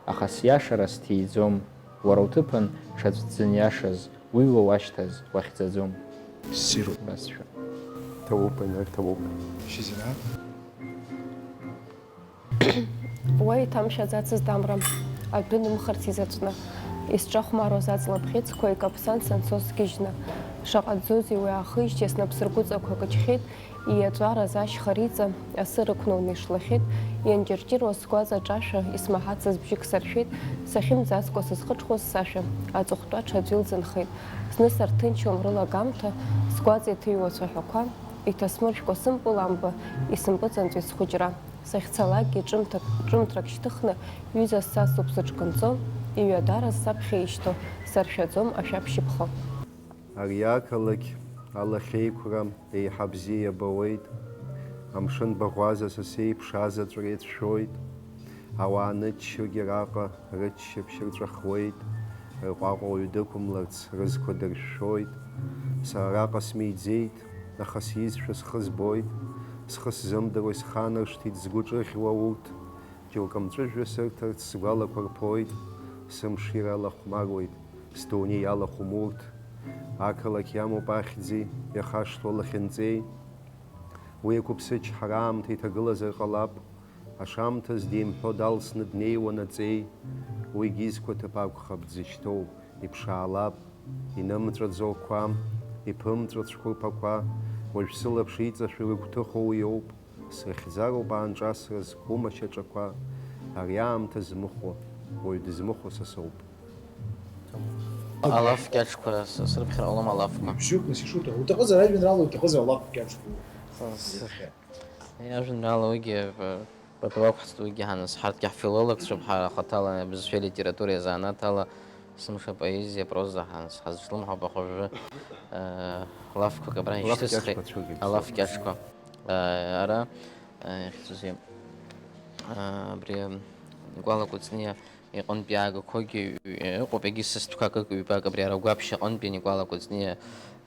аха сиашара сҭиӡом, уара уҭыԥан ҽаӡә дзыниашаз, уи уа уашьҭаз, уахьӡаӡом. Ссируп. Басшәа. Ҭабуп, Аинар, ҭабуп. Шьазина. Уа иҭамшәаӡацызт амра, адәы нымхарц изаҵәны, исҿахәмаруаз аҵла бӷьыцқәа икаԥсан санцоз сгьежьны. Шаҟа ӡузеи уи аахижьҭеи, снапсыргәыҵақәа кыдхьеит, ииаҵәараз ашьха риҵа асы рықәнауны ишлахьеит, ианҷырҷыруаз сгәаҵа ҿашәа, исмаҳацыз бжьык саршәеит, сахьымӡаӡкәа сызхыҽхәоз сашәа, аҵыхәтәа ҽаӡә илӡынхеит. Зны сарҭынчуам рылагамҭа, сгәаҵа иҭыҩуа ацәаҳәақәа, иҭасмыршәкәа сымпыл амба, исымпыҵанҵәеит схәыҷра. Сахьцалакгьы ҿымҭак, ҿымҭрак шьҭыхны, ҩыза ссасуп сыҽкынҵо, иҩадараз саԥхьа ишьҭоу, саршәаӡом ашәаԥшь ԥхо. Ари ақалақь алахьеиқәра еиҳа бзиа иабауеит, амшын баӷәаза са сеиԥш азаҵәра иацәшәоит, ауаа ныччогьы араҟа рыччаԥшь рҵәахуеит, рҟәаҟәа уаҩ дықәымларц рызқәа дыршәшәоит. Сара араҟа смиӡеит, аха сизшәа схы збоит, схы сзымдыруа исханаршҭит сгәы ҿыӷьуа урҭ, џьоук амҵәыжәҩа сырҭарц сгәалақәа рԥоит, сымшира алахәмаруеит, сдунеи иалахәым урҭ. Ақалақь иамоуп ахьӡи, иахашҭуа лахьынҵеи. Уи иқәыԥсычҳара аамҭа иҭагылазар ҟалап, ашамҭаз деимҳәо далсны днеиуан аҵеи, уигьы изқәаҭыԥ акәхап дзышьҭоу, иԥшаалап, инымҵәаӡо ақәа, иԥымҵәо цәқәырԥақәа, уажә сылаԥш иҵашәо рыгәҭыхоу иоуп, срыхьӡароуп аанҿасра зқәым ашьаҿақәа, ари аамҭа змыхәо, уаҩ дызмыхәо са соуп. Алаф кьаҿқәа с-, срыԥхьар ҟалома, алафқәа? Бзиоуп, нас ишуҭаху. Уҭахызар ажәеинраала, уҭахызар алаф кьаҿқәа. С-, с-, Иахьа. Иажәеинраала уигьы, э, папа уақәҳҵт, уигьы ҳанас, ҳарҭгьы ҳфилологцәоуп, ҳара хаҭала абызшәеи алитературеи азанааҭ ала, сымша апоезиа, апроза ҳанас ҳазҿлымҳауп, аха уажәы, э, лафқәак абра Алаф ишьҭысхит, кьаҿқәа цәыргеит. Алаф кьаҿқәа. Э, ара, э, ихьӡузеи, Абри Никәала Кәыҵниа иҟынтә иаагақәоугьы ыҟоуп, егьыс стәқәак акы-ҩбак абри ара агәаԥшь аҟынтәи Никәала Кәыҵниа,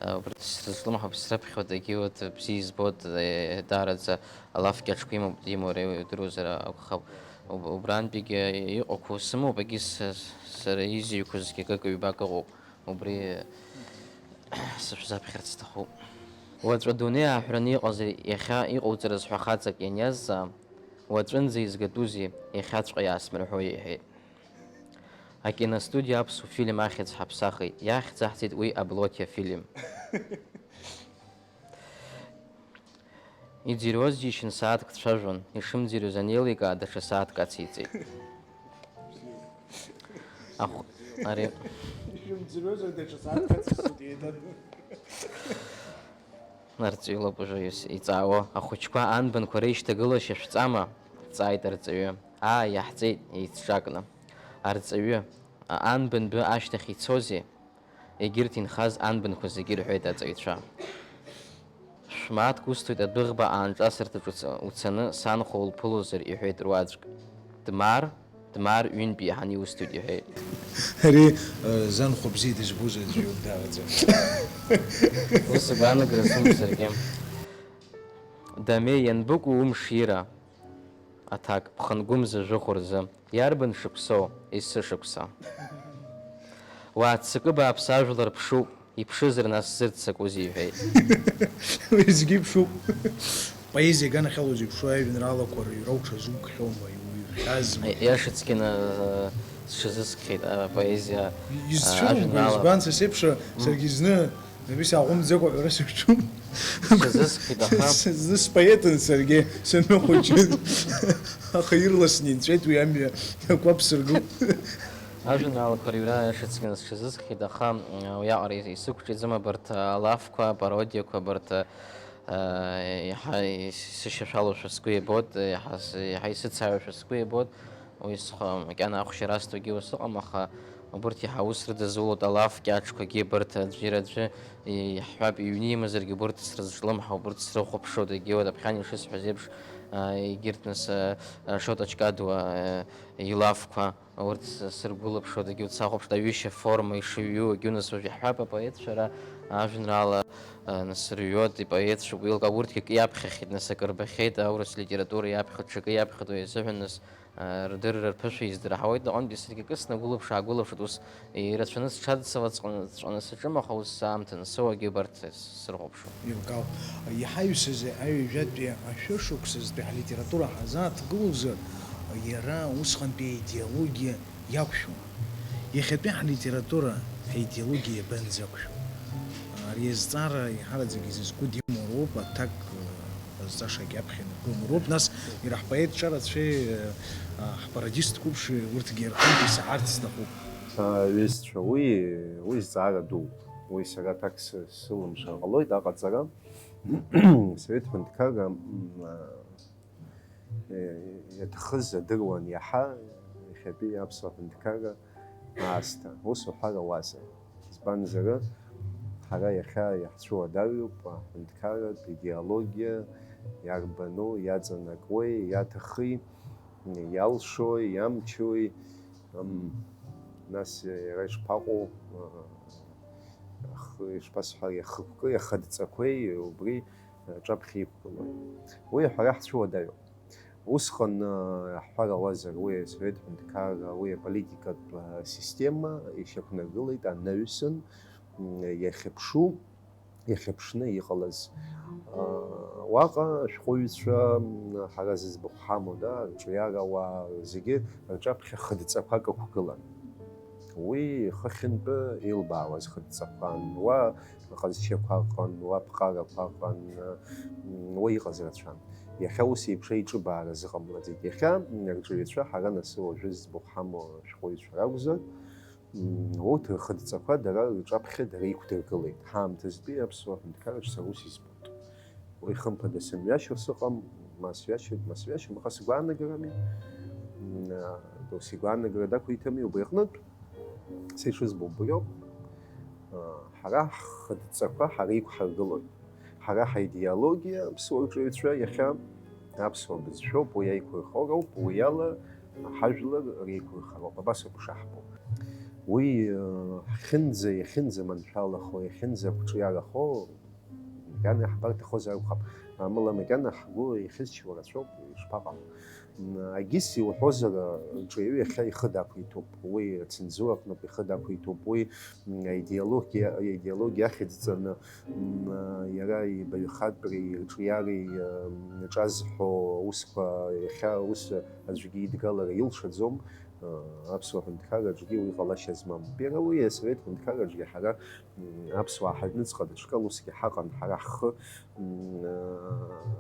убырҭ срызҿлымҳауп, срыԥхьоит, егьи урҭ бзиа избоит, даараӡа алаф кьаҿқәа имоуп, димоу удыруазар акәхап. Уб-, убрантәигьы иҟақәоу сымоуп, егьыс сара изҩқәа зегьы акы-ҩбак ыҟоуп, убри сышәзаԥхьарц сҭахуп. Уаҵәы адунеи ааҳәраны иҟазар, иахьа иҟауҵарыз ҳәа хаҵак ианиазҵаа, уаҵәынӡа изгатәузеи, иахьаҵәҟьа иаасмырҳәои, иҳәеит. Акиностудиа аԥсуа фильм ахьӡ ҳаԥсахит, иахьӡаҳҵеит уи Аблоқьа фильм. Иӡырҩуаз џьишьан сааҭк дцәажәон, ишымӡырҩуаз анеиликаа, даҽа сааҭк ациҵеит. Ахә-, ари Ишымӡырҩуаз даҽа сааҭк ациҵеит, еиҭа. Арҵаҩы лоуп уажәы ис-, иҵаауа. Ахәыҷқәа анбанқәа реишьҭагылашьа шәҵама? Дҵааит арҵаҩы. Ааи, иаҳҵеит, еицҿакны. Арҵаҩы, а-, анбан бҩы ашьҭахь ицозеи? Егьырҭ инхаз анбанқәа зегьы рҳәеит аҵаҩцәа. Шә-мааҭк усҭоит адәыӷба аанҿасырҭаҿ уц-, уцаны, санхәа улԥылозар, иҳәеит руаӡәк. Дмар, Дмар ҩынтә еиҳаны иусҭоит, иҳәеит. Ари, э, занхәа бзиа дызбоз аӡәы иоуп даараӡа. Ус агәаанагара сымоуп саргьы. Даме ианбыкәу умшира? Аҭак, ԥхынгәымза жәохә рзы. Иарбан шықәсоу? Есышықәса. Уааццакы бааԥс ажәлар ԥшуп, иԥшызар нас сзырццакузеи, иҳәеит. Уеизгьы иԥшуп. Поезиа аганахьала узеиԥшу аҩеинраалақәа рыҩра уҽазукхьоума, иуҩхьазма? Иашаҵәҟьаны, э, сҽазыскхьеит апоезиа, э, изцәырымго, ажәеинраала. Избан, са сеиԥш, саргьы зны, Абри сааҟәымҵӡакәа аҳәара саҿуп. Сазыскит, аха. Зны споетын саргьы, саныхәыҷыз. Аха ирласны инҵәеит уи амҩа, акәаԥ сыргылт. Ажәеинраалақәа рыҩра шыцкьаны сҽазыскит, аха, м, уиаҟара ис-, исықәҿиаӡом абарҭ алафқәа, апародиақәа, абарҭ, а, иаҳа ис-, сышьашәалоушәа сгәы иабоит, иаҳа с-, иаҳа исыцааҩушәа сгәы иабоит. Уи схы макьана ахәшьара астогьы ус ыҟам, аха убырҭ иаҳа аус рыдызулоит, алаф кьаҿқәагьы, абарҭ аӡәыр-аӡәы иаҳҳәап, иҩны имазаргьы, убырҭ срызҿлымҳауп, убырҭ срыхәаԥшуеит, егьи уа аԥхьан ишысҳәаз еиԥш, а, егьырҭ нас, а, а, Шоҭа Ҷкадуа, а, илафқәа, урҭ с-, сыргәылаԥшуеит, егьи урҭ сахәаԥшуеит, аҩышьа форма ишыҩу, егьи нас уажә иаҳҳәап, апоетцәа ара ажәеинраала, а, нас рыҩуеит, ипоетцәа, уи еилкаауа, урҭгьы акы иаԥхьахьеит, нас акы рбахьеит, аурыс литература иаԥхьо, ҽакы иаԥхьоит, уи азыҳәан нас, рдырра рԥышәа издырҳауеит, аҟынтәи саргьы акы снагәылаԥш-аагәылаԥшит, ус ирацәаны сҽадсылаҵәҟьаны саҿым, аха ус аамҭа ансоуагьы убарҭ сырхәаԥшуан. Еилкаауп. Иаҳаҩсыз аҩажәатәи ашәышықәсазтәи ҳлитература ҳазааҭгылозар, иара усҟантәи аидеологиа иақәшәон. Иахьатәи ҳлитература аидеологиа иабанӡақәшәо? Ари азҵаара еиҳараӡак изызку Димоу роуп, аҭак, э, ҟазҵашагьы аԥхьа инаргылом роуп. Нас иара ҳпоет ҿарацәеи, э, ҳпарадист қәыԥши урҭгьы рҟынтә исаҳарц сҭахуп. Аҩызцәа, уи, уи зҵаара дууп. Уи сара аҭак сы-, сылымшар ҟалоит аҟаҵара. Совет ҳәынҭқарра, м, а, иаҭахыз адыруан иаҳа иахьатәи аԥсуа ҳәынҭқарра аасҭа, ус уҳәар ауазар. Избанзар, ҳара иахьа иаҳцәуадаҩуп аҳәынҭқарратә идеологиа, иарбану, иаҵанакуеи, иаҭахи, иалшои, иамчуи, ам, нас иара ишԥаҟоу, а, ахы-, ишԥасҳәари, ахықәкы, ахыдҵақәеи, убри аҿаԥхьа иқәгылоит. Уи ҳара ҳцәуадаҩуп. Усҟан, ы, ҳҳәар ауазар, уи асовет ҳәынҭқарра, уи аполитикатә, ы, система ишьақәнаргылеит анаҩсан, м, иахьыԥшу, иахьыԥшны иҟалаз. Ы, уаҟа ашәҟәыҩҩцәа, м, ҳара зыӡбахә ҳамоу, да, арҿиарауаа зегьы рҿаԥхьа хыдҵақәак ықәгылан. Уи хыхьынтәы илбаауаз хыдҵақәан, уа ҟазшьақәа ыҟан, уа ԥҟарақәа ыҟан, м, уа иҟаз рацәан. Иахьа ус еиԥш аиҿыбаара зыҟамлаӡеит. Иахьа, м, арҿиаҩцәа ҳара нас уажәы зыӡбахә ҳамоу ашәҟәыҩҩцәа ракәзар, м, урҭ рхыдҵақәа дара рҿаԥхьа дара иқәдыргылеит. Ҳаамҭазтәи аԥсуа ҳәынҭқарраҿ сара ус избоит. Уи хымԥада сымҩашьо сыҟам, ма сҩашьоит, ма сҩашьом, аха сгәаанагарами? М, а, ус игәаанагара дақәиҭыми, убри аҟнытә, са ишызбо убриоуп. А, ҳара ҳхыдҵақәа ҳара иқәҳаргылоит. Ҳара ҳаидеологиа, аԥсуа рҿиаҩцәа иахьа Аԥсуа бызшәоуп, уи аиқәырхароуп, уи ала ҳажәлар реиқәырхароуп, абас ауп ишаҳбо. Уи, э, ҳхьынӡа, иахьынӡаманшәалахо, иахьынӡақәҿиарахо, макьана иаҳбарҭахозар акәхап, амала макьана ҳгәы иахьызчуа рацәоуп, ишԥаҟам? М, агьыс иуҳәозар, рҿиаҩы иахьа ихы дақәиҭуп, уи ацензура аҟнытә ихы дақәиҭуп, уи, м, аидеологиа, аидеологиа ахьӡҵаны, м, иара ибаҩхатәреи ирҿиареи, м, иҿазҳәо аусқәа иахьа ус аӡәгьы идгалара илшаӡом, ы, аԥсуа ҳәынҭқарра аҿгьы уи ҟалашьа змам. Иара уи асовет ҳәынҭқарра аҿгьы ҳара, м, аԥсуаа ҳаҩныҵҟа даҽакала усгьы ҳаҟан, ҳара ҳхы, м, ы,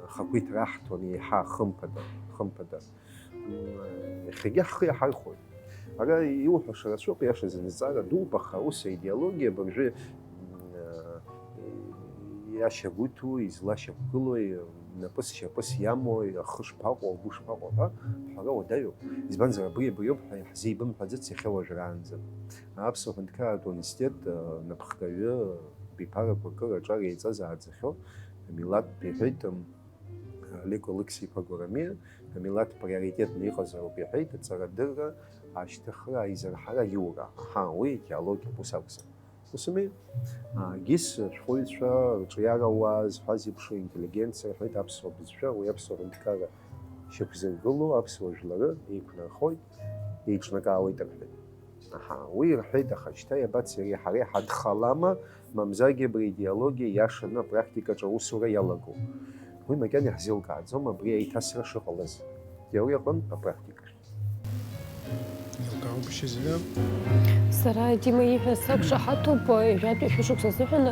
ахақәиҭра аҳҭон еиҳа, хымԥада, хымԥада. М, иахьагьы ҳхы иаҳархәоит. Ара иуҳәаша рацәоуп, иашазы, зҵаара дууп, аха ус аидеологиа абыржәы, м, иашьагәыҭу, излашьақәгылои, напыс-шьапыс иамои, ахы шԥаҟоу, агәы шԥаҟоу ҳәа ҳҳәара уадаҩуп. Избанзар, абри абриоуп ҳәа иаҳзеибымҳәаӡац иахьа уажәраанӡа. Аԥсуа ҳәынҭқарратә университет, э, напхгаҩы, биԥарақәа акыр аҿар еиҵазааӡахьоу, амилаҭтә иҳәеит, м, Олег Алықьса-иԥа Гәарамиа, амилаҭ приоритетны иҟазароуп иҳәеит, аҵарадырра, ашьҭыхра, аизырҳара, аиура. Аҳа, уи идеологиоуп, ус акәзар. Ус ами? А, гьыс ашәҟәыҩҩцәа, рҿиарауаа зҳәаз еиԥш, интеллигенциа рҳәеит аԥсуа бызшәа, уи аԥсуа ҳәынҭқарра шьақәзыргыло аԥсуа жәлары еиқәнархоит, еиҿнакаауеит рҳәеит. Аҳа, уи рҳәеит, аха шьҭа иабацеи ари, ҳара иҳадхалама, мамзаргьы абри аидеологиа иашаны апрактикаҿы аусура иалагоу? Уи макьана иаҳзеилкааӡом абри аиҭасра шыҟалаз теориа аҟынтә апрактикахь. Еилкаауп, шьазина. Сара Дима ииҳәаз сақәшаҳаҭуп, ҩажәатәи шәышықәса азыҳәан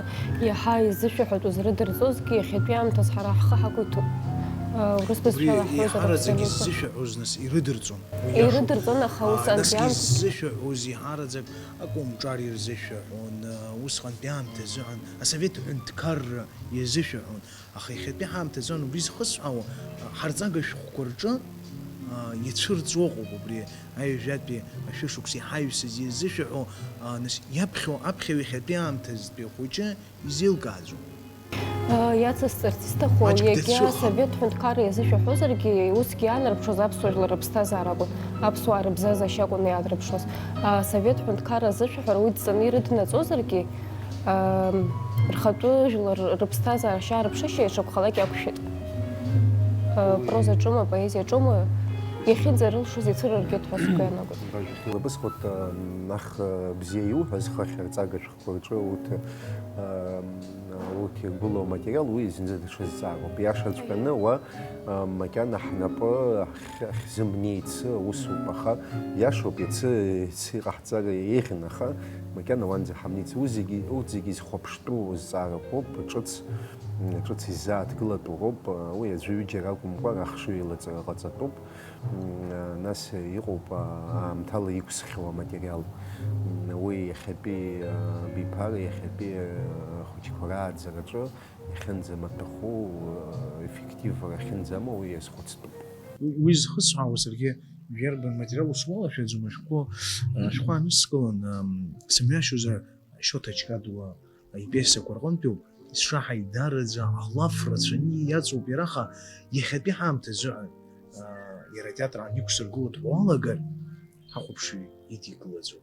иаҳа изышәаҳәатәыз рыдырҵозгьы иахьатәи аамҭаз ҳара ҳхы ҳақәиҭуп. Урыс бызшәала ҳҳәозар, иаҳараӡак абсолютно иззышәаҳәоз, нас, ирыдырҵон. Уи иашоуп. Ирыдырҵон, аха ус, а, нас анҵәамҭа иззышәаҳәоз иаҳараӡак акомҿар ирзышәаҳәон, а, усҟантәи аамҭазы, а, асовет ҳәынҭқарра иазышәаҳәон. Аха иахьатәи ҳаамҭазы убри зхысҳәаауа, а, ҳарҵага шәҟәқәа рҿы, а, ицәырҵуа ыҟоуп убри аҩажәатәи ашәышықәса иҳаҩсыз иазышәаҳәо, а, нас иаԥхьо аԥхьаҩ иахьатәи аамҭазтәи ахәыҷы изеилкааӡом. Иацысҵарц исҭаху, маҷк егьа дацәыхам. Асовет ҳәынҭқарра иазышәаҳәозаргьы, усгьы иаанарԥшуаз аԥсуа жәлар рыԥсҭазаара акәын, аԥсуаа рыбзазашьа акәын иаанарԥшуаз. Асовет ҳәынҭқарра азышәаҳәара уи дҵаны ирыднаҵозаргьы, ам, рхатәы жәлар рыԥсҭазаара шьаарыԥшышьа ишакәхалак иақәшәеит. А, прозаҿыма, поезиаҿыма, иахьынӡарылшоз ицәырыргеит ҳәа сгәы иаанагоит. Лабысхәыҭ, а, нах, а, бзиа иуҳәаз, хыхь арҵага шәҟәқәа рҿы урҭ, а, урҭ иргәылоу аматериал, уи зынӡа даҽа зҵаароуп. Иашаҵәҟьаны уа, а, макьана ҳнапы ахь-, ахьзымнеиц усуп, аха иашоуп, иацы, иацы иҟаҳҵар еиӷьын, аха макьана уанӡа ҳамнеиц. Уи зегьы, урҭ зегьы зхәаԥштәу зҵаарақәоуп, ҿыц, м, ҿыц иззааҭгылатәу роуп, уи аӡәы ҩыџьара акәымкәа, ахшыҩ еилаҵара ҟаҵатәуп. М, нас иҟоуп, а, аамҭала иқәсхьоу аматериал. М, уи иахьатәи, а, биԥара, иахьатәи, а, ахәыҷқәа рааӡараҿы иахьынӡамаҭәахәу, а, еффективра ахьынӡамоу, уи иазхәыцтәуп. Уи, уи зхысҳәаауа саргьы жәарбан материал усуалашәаӡом, ашәҟәы, а, ашәҟәы анысҵалан, ам, сымҩашьозар, Шьоҭа Ҷкадуа ипиесақәа рҟынтәоуп, исшаҳаит, даараӡа алаф рацәаны иаҵоуп иара, аха иахьатәи ҳаамҭазы, аа, иара атеатр аан иқәсыргыло дҳәалагар, ҳахәаԥшҩы идикылаӡом.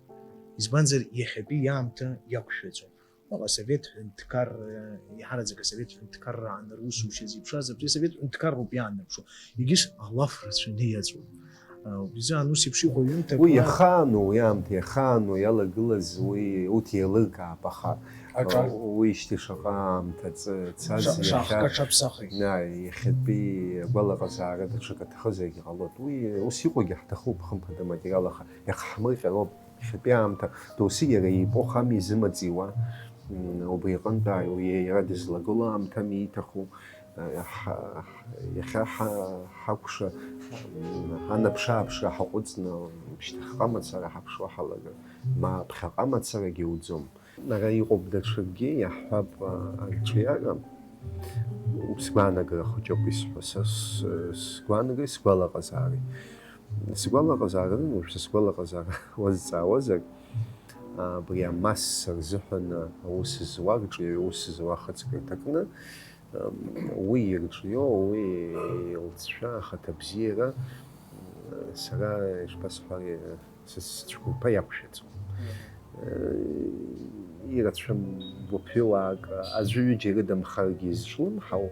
Избанзар, иахьатәи иаамҭа иақәшәаӡом. Аха асовет ҳәынҭқарра, иаҳараӡак асовет ҳәынҭқарра аан русушьа зеиԥшраз, абри асовет ҳәынҭқарроуп иаанарԥшуа, егьыс алаф рацәаны иаҵоуп. Убри азы ус еиԥш иҟоу аҩымҭақәа. Уи иахаану, уи аамҭа иахаану иалагылаз, уи урҭ еилыркаап, аха, аҿар, уи шьҭа шаҟа аамҭа ц-, цаз, ша-, иахьа, шаҟа ҽаԥсахит. Иахьатәи агәалаҟазаара даҽак аҭахызаргьы ҟалоит. Уи ус иҟоугьы ҳҭахуп, хымԥада, аматериал, аха иахҳмырҟьароуп. Иахьатәи аамҭа, досу иара иепоха ами изымаҵиуа, м, убри аҟынтә ааи, уи иара дызлагылоу аамҭа ами ииҭаху, ҳа, ҳа, иахьа ҳа, ҳакәша, м, ҳанаԥшы-ааԥшра ҳаҟәыҵны, шьҭахьҟа мацара ҳаԥшуа ҳалагар, ма ԥхьаҟа мацарагьы иуӡом. Ара иҟоуп даҽакгьы, иаҳҳәап, а, арҿиара. Сгәаанагара хәыҷуп исҳәо, са с-, сгәаанагареи сгәалаҟазаареи. Сгәалаҟазаара, уажә са сгәалаҟазаара уазҵаауазар, абри амасса рзыҳәан аус зуа, рҿиаҩы аус зуа ахаҵкы рҭакны, Уи ирҿио, уи илҵшәа, ахаҭа бзиара, сара, ишԥасҳәари, са сцәқәырԥа иақәшәаӡом. Ирацәам гәыԥҩылаак, аӡәы-ҩыџьа ирыдамхаргьы изҿлымҳау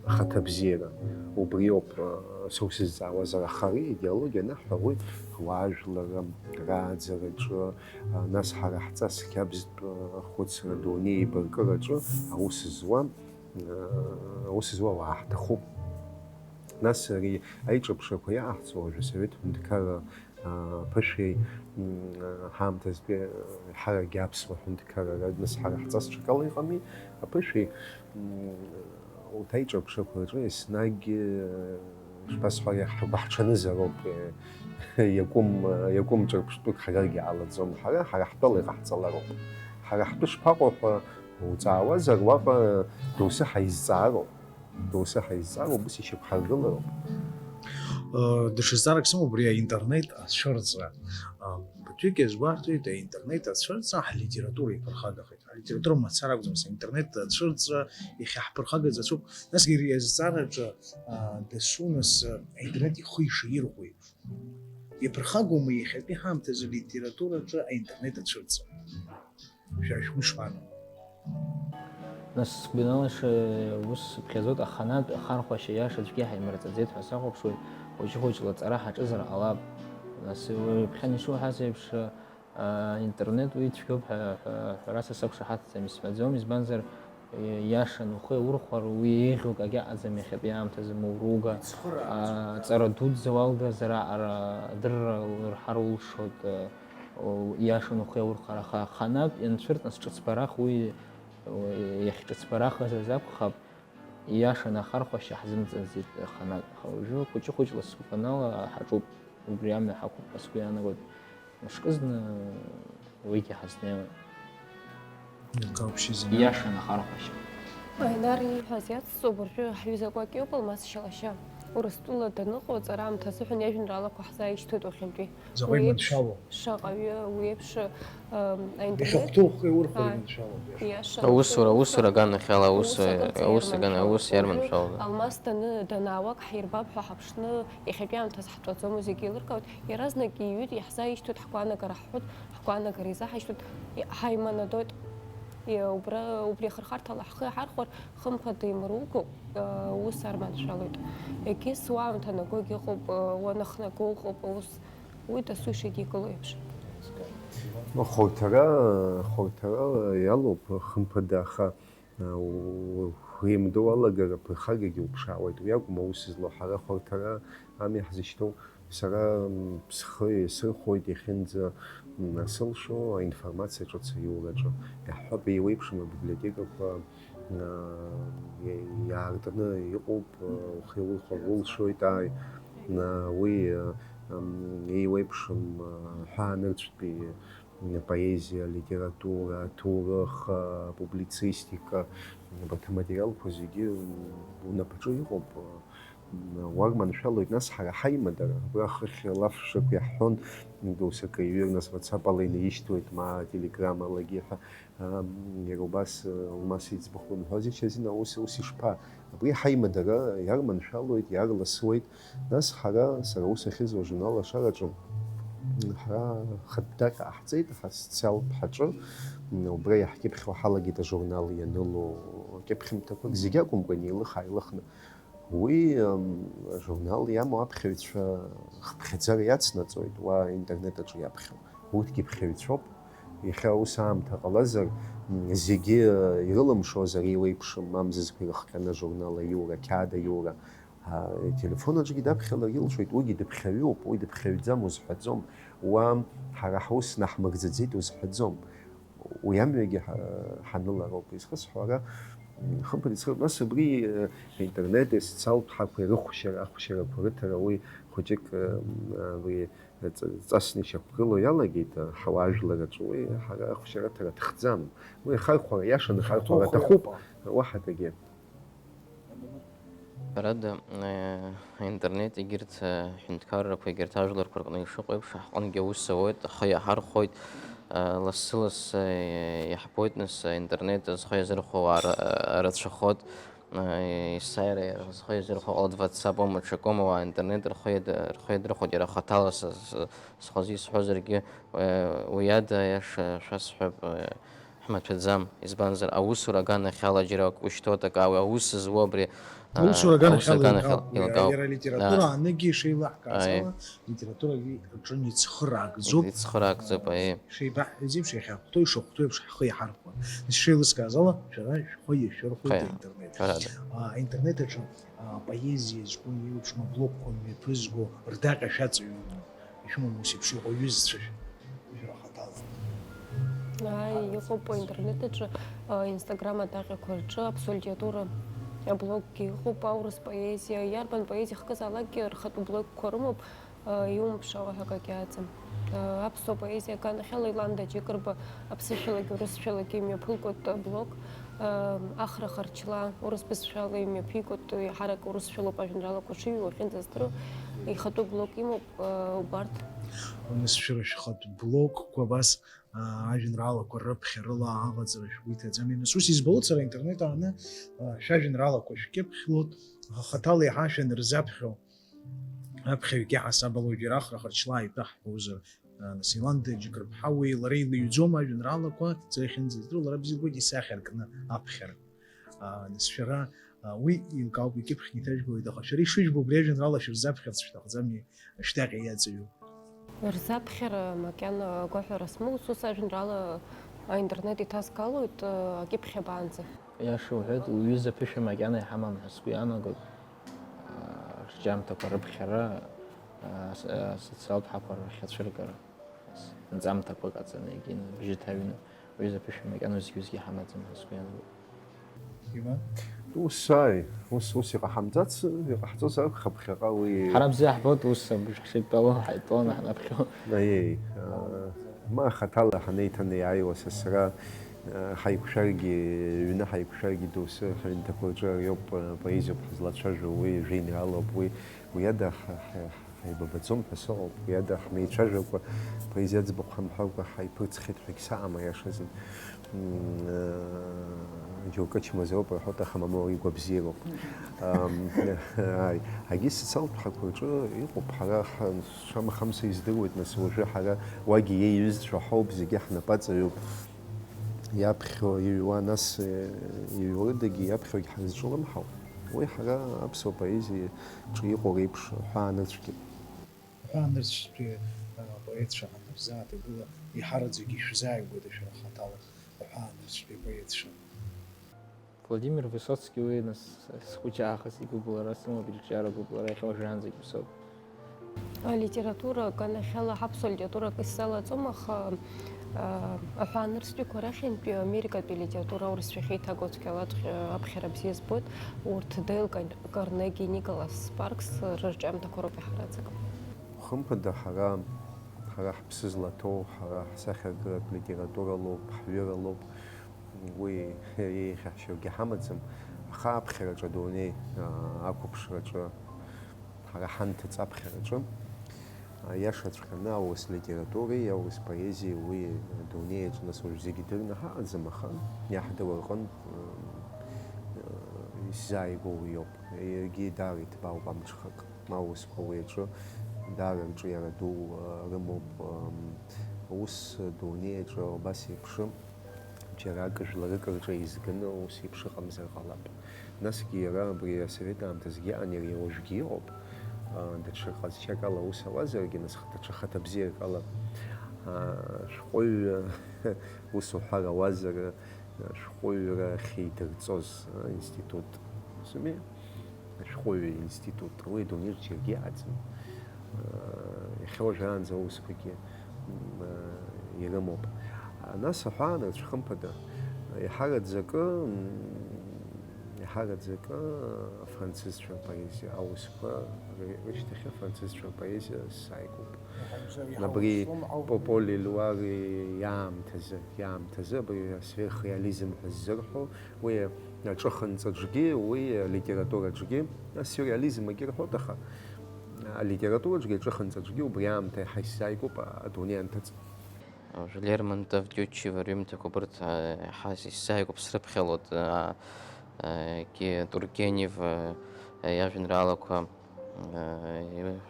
ахаҭа бзиара. Убриоуп, са усызҵаауазар, ахара идеологиа анаҳҳәа, уи ауаажәларра рааӡараҿы, нас ҳара ҳҵас қьабзтә хәыцра, дунеи еибаркыраҿы аус зуа, аус зуа ауаа ҳҭахуп. Нас ари аиҿырԥшрақәа иааҳҵо уажәы Асовет ҳәынҭқарра, а, ԥышәеи, м, ҳаамҭазтәи, а, ҳарагьы аԥсуа ҳәынҭқарра, ара нас ҳара ҳҵас ҽакала иҟами, аԥышәеи, м, урҭ аиҿырԥшрақәа рҿы еснагь, а, ишԥасҳәари, ҳгәы ҳҽанызароуп, е, иакәым, иакәым ҿырԥштәык ҳаргьы ҟалаӡом. Ҳара, ҳара ҳтәала иҟаҳҵалароуп. Ҳара ҳтәы шԥаҟоу ҳәа уҵаауазар, уаҟа доусы ҳаизҵаароуп. Доусы ҳаизҵаароуп, ус ишьақәҳаргылароуп. Э, даҽа зҵаарак сымоуп, убри аинтернет ацәырҵра. Э, ԥыҭҩык иазгәарҭоит, аинтернет ацәырҵра ҳлитература иԥырхагахеит. Алитература мацара акәӡам, аинтернет ацәырҵра иахьа ҳԥырхагаз ацәоуп. Насгьы ари азҵаараҿы, э, дасу нас, э, аинтернет ихы ишаирхәо еиԥш. Иаԥырхагоума иахьатәи ҳаамҭазы алитератураҿы аинтернет ацәырҵра? Шәара шәгәы ишԥаанаго? Нас сгәанала, ус сыԥхьаӡоит, аханатә ахархәашьа иаша аӡәгьы ҳаимырҵаӡеит ҳәа сахәаԥшуеит, хәыҷы-хәыҷла аҵара ҳаҿызар ҟалап. Нас уи ҩаԥхьан ишуҳәаз еиԥш, а, интернет уи цәгьоуп ҳәа, ҳәа, ҳәарас сақәшаҳаҭӡам, исҳәаӡом, избанзар, иашан ухы иаурхәар, уи еиӷьу акгьы аҟаӡам иахьатәи аамҭазы, моуруга, ацхыраара, а, ацхыраара. Ҵара дуӡӡа уалгазар аҟара адырра лырҳар улшоит, а, Иашан ухы иаурхар, аха аханатә ианцәырҵ, нас ҿыцбарах уи, иахьҿыцбарахаз азы акәхап, ииашаны ахархәашьа ҳзымҵаӡеит аханатә, аха уажәы хәыҷы-хәыҷла сгәанала ҳаҿуп, убри амҩа ҳақәуп ҳәа сгәы иаанагоит. Мышкызны уигьы ҳазнеиуеит. Ииашан ахархәашьа. Аинар ииҳәаз иацҵоуп, уажәы ҳҩыза Кәакь иоуп, Алмас Шьалашьа. Урыстәыла даныҟоу аҵара аамҭа азыҳәан иажәеинраалақәа ҳзааишьҭуеит уахьынтәи. Заҟа иманшәалоу. Шаҟаҩы уи еиԥш, ам, аинтернет. Иахьахәҭоу ухы иаурхәар иманшәалоу, иашан. Аус ура, ус ура аганахьала, аус, аус аганахьала, аус иарманшәалоу. Алмас даны, данаауак ҳирбап ҳәа ҳаԥшны, иахьатәи аамҭаз ҳтәаӡом, зегьы еилыркаауеит. Иаразнак иҩит, иаҳзааишьҭуеит, ҳгәаанагара ҳҳәоит, ҳгәаанагара изаҳашьҭуеит, ҳаиманадоит. Убра, убри ахырхарҭала ҳхы иаҳархәар, хымԥада имаругоуп, ус арманшәалоит. Егьыс уаамҭа нагогь ыҟоуп, уанахнаго ыҟоуп, ус, уи дасу ишидикыло еиԥш. Хәарҭара, хәарҭара иалоуп, хымԥада, аха, уеимдоу алагара ԥырхагагьы уԥшаауеит, уи акәым аус злоу, ҳара хәарҭара ами ҳзышьҭоу. Сара, м, схы исырхәоит иахьынӡа, м, сылшо аинформациа ҿыц аиураҿы. Иаҳҳәап, еиуеиԥшым абиблиотекақәа, м, иа-, иаартны иҟоуп, м, ухы иаурхәар улшоит, ааи, м, уи, м, еиуеиԥшым, м, ҳәаанырцәтәи, м, поезиа, литература, аҭоурых, м, публицистика, м, абарҭ аматериалқәа зегьы, м, унапаҿы иҟоуп, м, Уарманшәалоит, нас ҳара ҳаимадара, абра хыхь алафшақә иаҳҳәон, досакы иҩыр, нас WhatsApp ала инаишьҭуеит, ма Telegram алагьы ҳәа, ам, иара убас, э, Алмас иӡбахә лымҳәозеишь азин, аус, ус ишԥа? Абри ҳаимадара иарманшәалоит, иарласуеит, нас ҳара, сара ус ахьызуа ажурнал Ашараҿы, м, ҳара хатә даҟьа ҟаҳҵеит, ҳа социалтә ҳаҿы, м, убра иаҳкьыԥхьуа ҳалагеит ажурнал ианыло кьыԥхьымҭақәак, зегь акәымкәа, инеилых-ааилыхны. Уи, м, ажурнал иамоу аԥхьаҩцәа хыԥхьаӡара иацнаҵоит, уа интернет аҿы иаԥхьо. Урҭгьы ԥхьаҩцәоуп. Иахьа ус аамҭа ҟалазар, м, зегьы, э, ирылымшозар, еиуеиԥшым амзызқәа ирыхҟьаны ажурнал аиура, ақьаад аиура. А, ателефон аҿгьы даԥхьалар илшоит, уигьы дыԥхьаҩуп, уи дыԥхьаҩӡам узҳәаӡом. Уа ҳара ҳус наҳмырӡаӡеит узҳәаӡом. Уи амҩагьы ҳа-, ҳанылароуп. Изхысҳәо ара, м, хымԥада ицхыроуп. Нас убри, э, аинтернети асоциалтә ҳақәеи рыхәшьара, ахәшьарақәа рыҭара уи хәыҷык, э, м, абри ҵ-, ҵасны ишьақәгылоу иалагеит, э, ҳауаажәлар аҿы уи ҳара ахәшьараҭара аҭахӡам. Уи ахархәара, иаша нхархәара аҭахуп, уаҳа акгьы. Ҳәарада, э, аинтернет егьырҭ, э, ҳҳәынҭқаррақәа, егьырҭ ажәларқәа рҟны ишыҟоу еиԥш, ҳҟынгьы аус ауеит, ҳхы иаҳархәоит, э, лассы-лассы, э, иаҳбоит, нас, э, аинтернет зхы иазырхәо ауаа ра-, э, рацәахоит. есааира рхы иазырхәо ҟалоит, WhatsApp-оума, ҽакоума, уаа интернет рхы иад-, рхы иадырхәоит, иара хаҭала са, са, схазы исҳәозаргьы, уи ада аиаша шәасҳәап, ҳмаҭәаӡам, избанзар, аусура аганахьала џьара акы ушьҭоит, акы, ауи аус зуа абри, Аусура аганахьала аганахьала еилкаауп, еилкаауп. Иара алитература Да. Аныгьы ишеилаҳкааз Аи. Ала, литературагьы аҿы ицхыраагӡоуп. Ицхыраагӡоуп, аиеи. Шеибаҳҳәаз еиԥш, иахьахәҭоу, ишахәҭоу еиԥш ҳхы иҳархәон. Шеилыскааз ала, шәара шәхы иашәырхәоит Хы, аинтернет. Ҳәарада. А, аинтернет аҿы, а, поезиа зку еиуеиԥшым аблогқәа мҩаԥызго рдаҟьа шәаҵаҩума? Ишәымоума ус еиԥш иҟоу аҩызцәа шәара хаҭала? Ааи, иҟоуп аинтернет аҿы, а, Instagram адаҟьақәа рҿы аԥсуа литература аблоггьы ыҟоуп, аурыс поезиа, иарбан поезиа хкызаалакгьы рхатәы блогқәа рымоуп, а, иумԥшаауа ҳәа акагьы аӡам. А, аԥсуа поезиа аганахьала Еланда Џьыкырба аԥсышәалагьы урысшәалагьы имҩаԥылгоит аблог, а, Ахра Харчлаа урыс бызшәала имҩаԥигоит, еиҳарак урысшәалоуп ажәеинраалақәа шиҩуа, ахьынӡаздыруа, ихатәы блог имоуп, а, убарҭ. Урысшәала шәхатә блогқәа абас аа, ажәеинраалақәа рыԥхьарыла аҟаҵара шәгәы иҭаӡами? Нас ус избоит сара, интернет ааны, аа, шәажәеинраалақәа шәкьыԥхьлоит, аха хаҭала иаҳа шәанырзаԥхьо, аԥхьаҩгьы ҳасабала уажәы Ахра Харчлаа итәы ҳҳәозар, аа, нас Еланда Џьыкырԥҳа уи лара илыҩӡом ажәеинраалақәа, сара иахьынӡаздыруа лара бзиа лбоит исахьаркны аԥхьара. Аа, нас шәара, аа, уи еилкаауп, икьыԥхьны иҭажәбоит, аха шәара ишыжәбо убри ажәеинраала шәырзаԥхьарц шәҭахӡами, шәдаҟьа иаҵаҩу? Рзаԥхьара макьана агәаҳәара смоуц, ус ажәеинраала аинтернет иҭазгалоит, акьыԥхь абаанӡа. Иаша уҳәеит, уҩыза ԥышәа макьана иҳамам ҳәа сгәы иаанагоит. Аа, рҿиамҭақәа рыԥхьара, аа, с-, аа, социалтә ҳақәа рахь ацәыргара. Нҵамҭақәак аҵаны, егьин, бжьы ҭаҩны, уҩыза ԥышәа макьана зегь-зегь иҳамаӡам ҳәа сгәы иаанагоит. Иван? Ус, ааи, ус, ус иҟаҳамҵац, иҟаҳҵозар акәхап ԥхьаҟа уи. Ҳара бзиа ҳбоит, ус, абжа ҳшеидтәалоу, ҳаидтәаланы ҳнаԥхьо. Аиеи, аа, ма хаҭала ҳанеиҭанеиааиуа сасра, аа, ҳаиқәшәаргьы, ҩны ҳаиқәшәаргьы доусы ҳҩымҭақәа рҿы ариоуп, аа, поезиоуп ҳазлацәажәо, уи жәеинраалоуп, уи, уи ада ҳа, ҳа, Ҳаибабаӡом ҳәа сыҟоуп, уи ада ҳмеицәажәакәа, поезиа аӡбахә ҳамҳәакәа ҳаиԥырҵхьеит ҳәагь саҟам, аиашазы. М, э, џьоукы ачмазароуп рҳәоит, аха мамоу игәабзиароуп. Ам, ааи, егьи социалтә ҳақәа рҿы иҟоуп, ҳара ҳ-, шамахамса издыруеит, нас, уажәы ҳара уагьы иеиҩызцәа ҳауп, зегьы ҳнапаҵаҩуп. Иаԥхьо иҩуа, нас, э, иҩуа рыдагьы иаԥхьогьы ҳазҿлымҳауп. Уи ҳара аԥсуа поезиа ҿы иҟоу реиԥш ҳәаанырцәгьоуп. Аҳәаанырцәтәи апоетцәа анырзааҭагыла, еиҳараӡак ишәзааигәада шәара хаҭала аҳәаанырцәтәи апоетцәа? Владимир Высоцки уи, нас, схәыҷы аахыс игәыбылра сымоуп, ирҿиара гәыбылра иахьа уажәраанӡагь усоуп. Алитература аганахьала ҳаԥсуа литература акы исзалаҵом, аха, а, аҳәаанырцәтәиқәа рахьынтәи америкатәи алитература аурысшәахьы иҭаго цәгьалаҵәҟьа аԥхьара бзиа збоит, урҭ Дейл Кар-, Карнеги, Николас Спаркс рырҿиамҭақәа роуп иаҳараӡак. Хымԥада, ҳара, ҳара ҳԥсы злаҭоу, ҳара ҳсахьаркыратә литература лоуп, ҳҩыра лоуп, уи еиӷьаҳшьогьы ҳамаӡам, аха аԥхьараҿы адунеи, аа, ақәыԥшраҿы, ҳара ҳанҭыҵ аԥхьараҿы, аиашаҵәҟьаны аурыс литературеи аурыс поезиеи уи адунеи аҿы нас уажә зегьы дырны ҳаҟаӡам, аха иаҳдыруа рҟынтә, м, исзааигәоу уиоуп. Егьи даара иҭбаауп амҽхак. Аурысқәа уи аҿы даара рҿиара ду, а, рымоуп. Ам, ус адунеи аҿы убас еиԥшым. Џьара акы жәларык рҿы еизганы ус еиԥш ыҟамзар ҟалап. Насгьы иара абри асовет аамҭазгьы иҟан, иара уажәгьы иҟоуп. Даҽа ҟазшьак ала аус ауазаргьы, нас даҽа хада бзиарак ала, шәҟәыҩҩы ус уҳәар ауазар, ашәҟәыҩҩра ахьидырҵоз аинститут. Сымеи? Ашәҟәыҩҩы институт, уи адунеиаҿ џьаргьы иҟаӡам. Иахьа уажәраанӡа аусқәагьы, м, ирымоуп. Нас аҳәаанырцә, хымԥада, еиҳараӡакы, м, еиҳараӡакы афранцызцәа рпоезиа аусқәа ры-, рышьҭахь афранцызцәа рпоезиа сааигәоуп. Абри Попо Лелуари иаамҭазы, иаамҭазы абри асверхреализм ҳәа ззырҳәо, уи аҿыхынҵаҿгьы, уи алитератураҿгьы, асиуреализмгьы рҳәоит, аха алитератураҿгьы аҿыхынҵаҿгьы убри аамҭа иаҳа исзааигәоуп адунеи анҭыҵ. Лермонтов, Тютчева рҩымҭақәа убырҭ, а, иаҳа исзааигәоуп, срыԥхьалоит, а, Тургенев иажәеинраалақәа,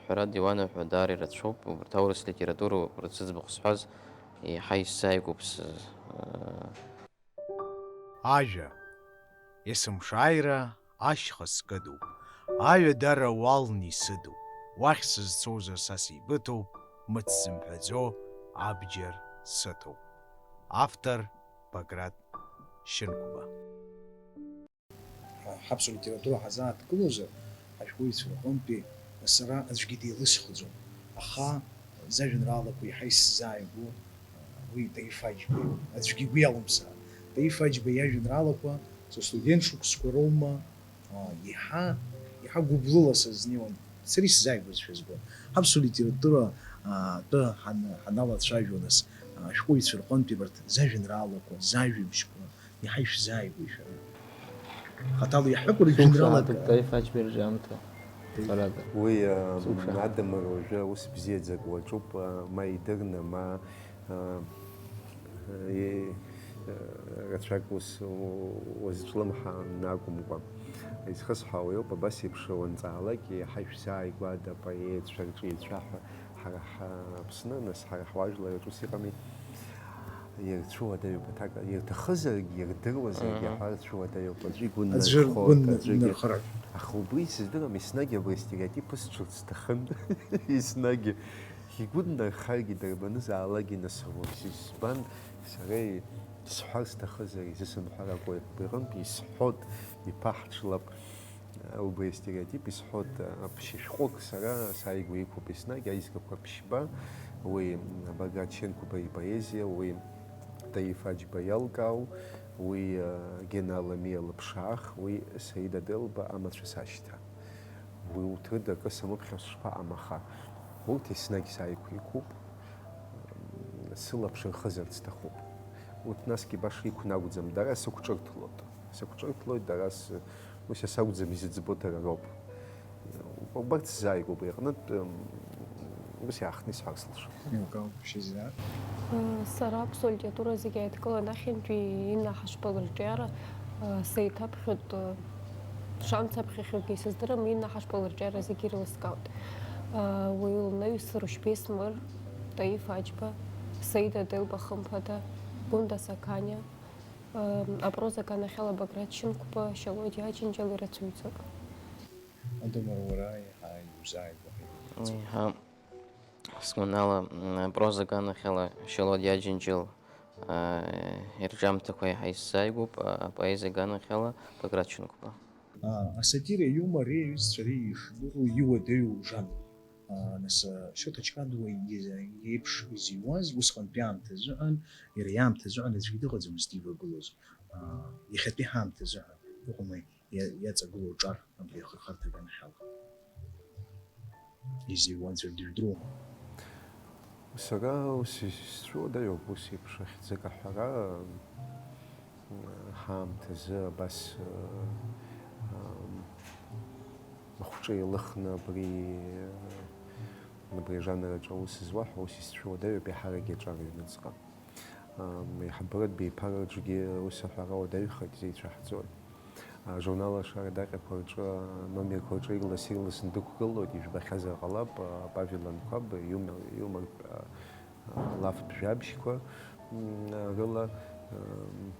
ҳәарада, иуанаҳәо даара ирацәоуп. Убарҭ аурыс литература, убарҭ зыӡбахә сҳәаз, еиҳа исзааигәоуп. Ажәа. Есымшааира ашьха скыдуп. Аҩадара уалны исыдуп. Уахь сызцозар са сеибыҭоуп, мыц сымҳәаӡо абџьар сыҭоуп. Автор Баграт Шьынқәба. Ҳаԥсуа литература ҳазааҭгылозар, ҳашәҟәыҩҩцәа рҟынтәи сара аӡәгьы деилысхӡом, аха зажәеинраалақәа еиҳа исзааигәоу уи Таиф Аџьба иоуп. Аӡәгьы игәы иалымсааит. Таиф Аџьба иажәеинраалақәа са студент шықәсқәа роума, еиҳа, еиҳа гәыблыла сазнеиуан, сара исзааигәазшәа збон. Ҳаԥсуа литература атәы ҳан-, ҳаналацәажәо, нас, ашәҟәыҩҩцәа рҟынтәи абарҭ зажәеинраалақәа, зажәабжьқәа, еиҳа ишәзааигәои шәара? Хаҭала иаҳҳәап, уара жәеинраалак. Сықәшаҳаҭуп Таиф Аџьба ирҿиамҭа. Ҳәарада. Уи, а, Сықәшаҳаҭуп. Адамыр уажәы аус бзиаӡак уаҿуп, а, ма идырны, ма, а, е-, а, рацәак ус у-, уазҿлымҳан акәымкәа. Изхысҳәаауа иоуп, абас еиԥш уанҵаалак, еиҳа ишәзааигәада апоетцәа рҿиацәа ҳәа. Ҳара ҳа-, Аԥсны, нас, ҳара ҳуаажәлар аҿы ус иҟами? Ирцәуадаҩуп аҭак, ирҭахызаргь, ирдыруазаргь, Мгм. Аҳәа рцәуадаҩуп. Аӡәы игәы Аӡәы ннархоит, гәы аӡәгьы. Ннархароуп. Аха убри сыздырам, еснагь абри астереотип ысҽырц сҭахын. Еснагь. Игәы ннархаргьы, дарбанызаалак инасыруам. Избан, сара и-, сҳәар сҭахызар, изысымҳәар акәу, убри аҟынтә исҳәот, иԥаҳҽлап. Убри астереотип исҳәоит, ԥшьышәҟәык сара сааигәа иқәуп еснагь, аизгақәа ԥшьба, уи Баграт Шьынқәба ипоезиа, уи Таиф Аџьба иалкаау, уи Гена Аламиа лыԥшаах, уи Саида Делба амацәыс ашьҭа. Уи урҭ рыда акы самыԥхьар шԥаҟам, аха урҭ еснагь сааигәа иқәуп, сылаԥш рхызарц сҭахуп. Урҭ насгьы баша иқәнагәӡам, дара сықәҿырҭлоит. Сықәҿырҭлоит, дара с-, ус иасакәӡам изыӡбо дара роуп. Убарҭ сзааигәоуп, уи аҟнытә, м, ус иаахтны исҳәар сылшоит. Иугауп, шьыжьрак. Сара аԥсуа литература зегьы ааидкылан ахьынтәи Инна Ҳашба лырҿиара, сеиҭаԥхьоит, шамцаԥхьахьоугьы исыздырам, Инна Ҳашба лырҿиара зегьы ирылскаауеит. Уи лнаҩс Рушьбеи Смыр, Таиф Аџьба, Саида Делба хымԥада, Гәында Сақаниа, Апроза аганахьала Баграт Шьынқәба, Шьалодиа Аџьынџьал ирацәаҩӡоуп. Адамыр, уара еиҳа иузааигәахеит. Еиҳа. Сгәанала, м, апроза аганахьала Шьалодиа Аџьынџьал, а, ирҿиамҭақәа еиҳа исзааигәоуп, а, апоезиа аганахьала Баграт Шьынқәба. А, асатиреи аиумори аҩызцәа реиҩышдыруа иуадаҩу жанр. Нас, Шоҭа Ҷкадуа иеиԥш изыҩуаз усҟантәи аамҭа азыҳәан, иара иаамҭа азыҳәан аӡәгьы дыҟаӡамызт дивагылоз. Иахьатәи ҳаамҭа азыҳәан ыҟоума иа-, иаҵагылоу ҿар абри ахырхарҭа аганахьала? Изыҩуа аӡәыр дыжәдыруама? Сара ус исцәуадаҩуп, ус еиԥш ахьӡык аҳәара. Ҳаамҭазы абас, ы, ы, ахәҿы еилыхны абри, ы, абри ажанр аҿы аус зуа ҳәа ус исцәуадаҩуп еиҳарак аҿар аҩныҵҟа. Ы, еиҳабыратә беиԥараҿгьы ус аҳәара уадаҩхеит, изеицәаҳҵоит. Ажурнал Ашара адаҟьақәа рҿы, аномерқәа рҿы ирлас-ирласны дықәгылоит, ижәбахьазар ҟалап, ы, Павел Анқәаб иумор-, иумортә, ы, лафтә жәабжьқәа, м, рыла, м,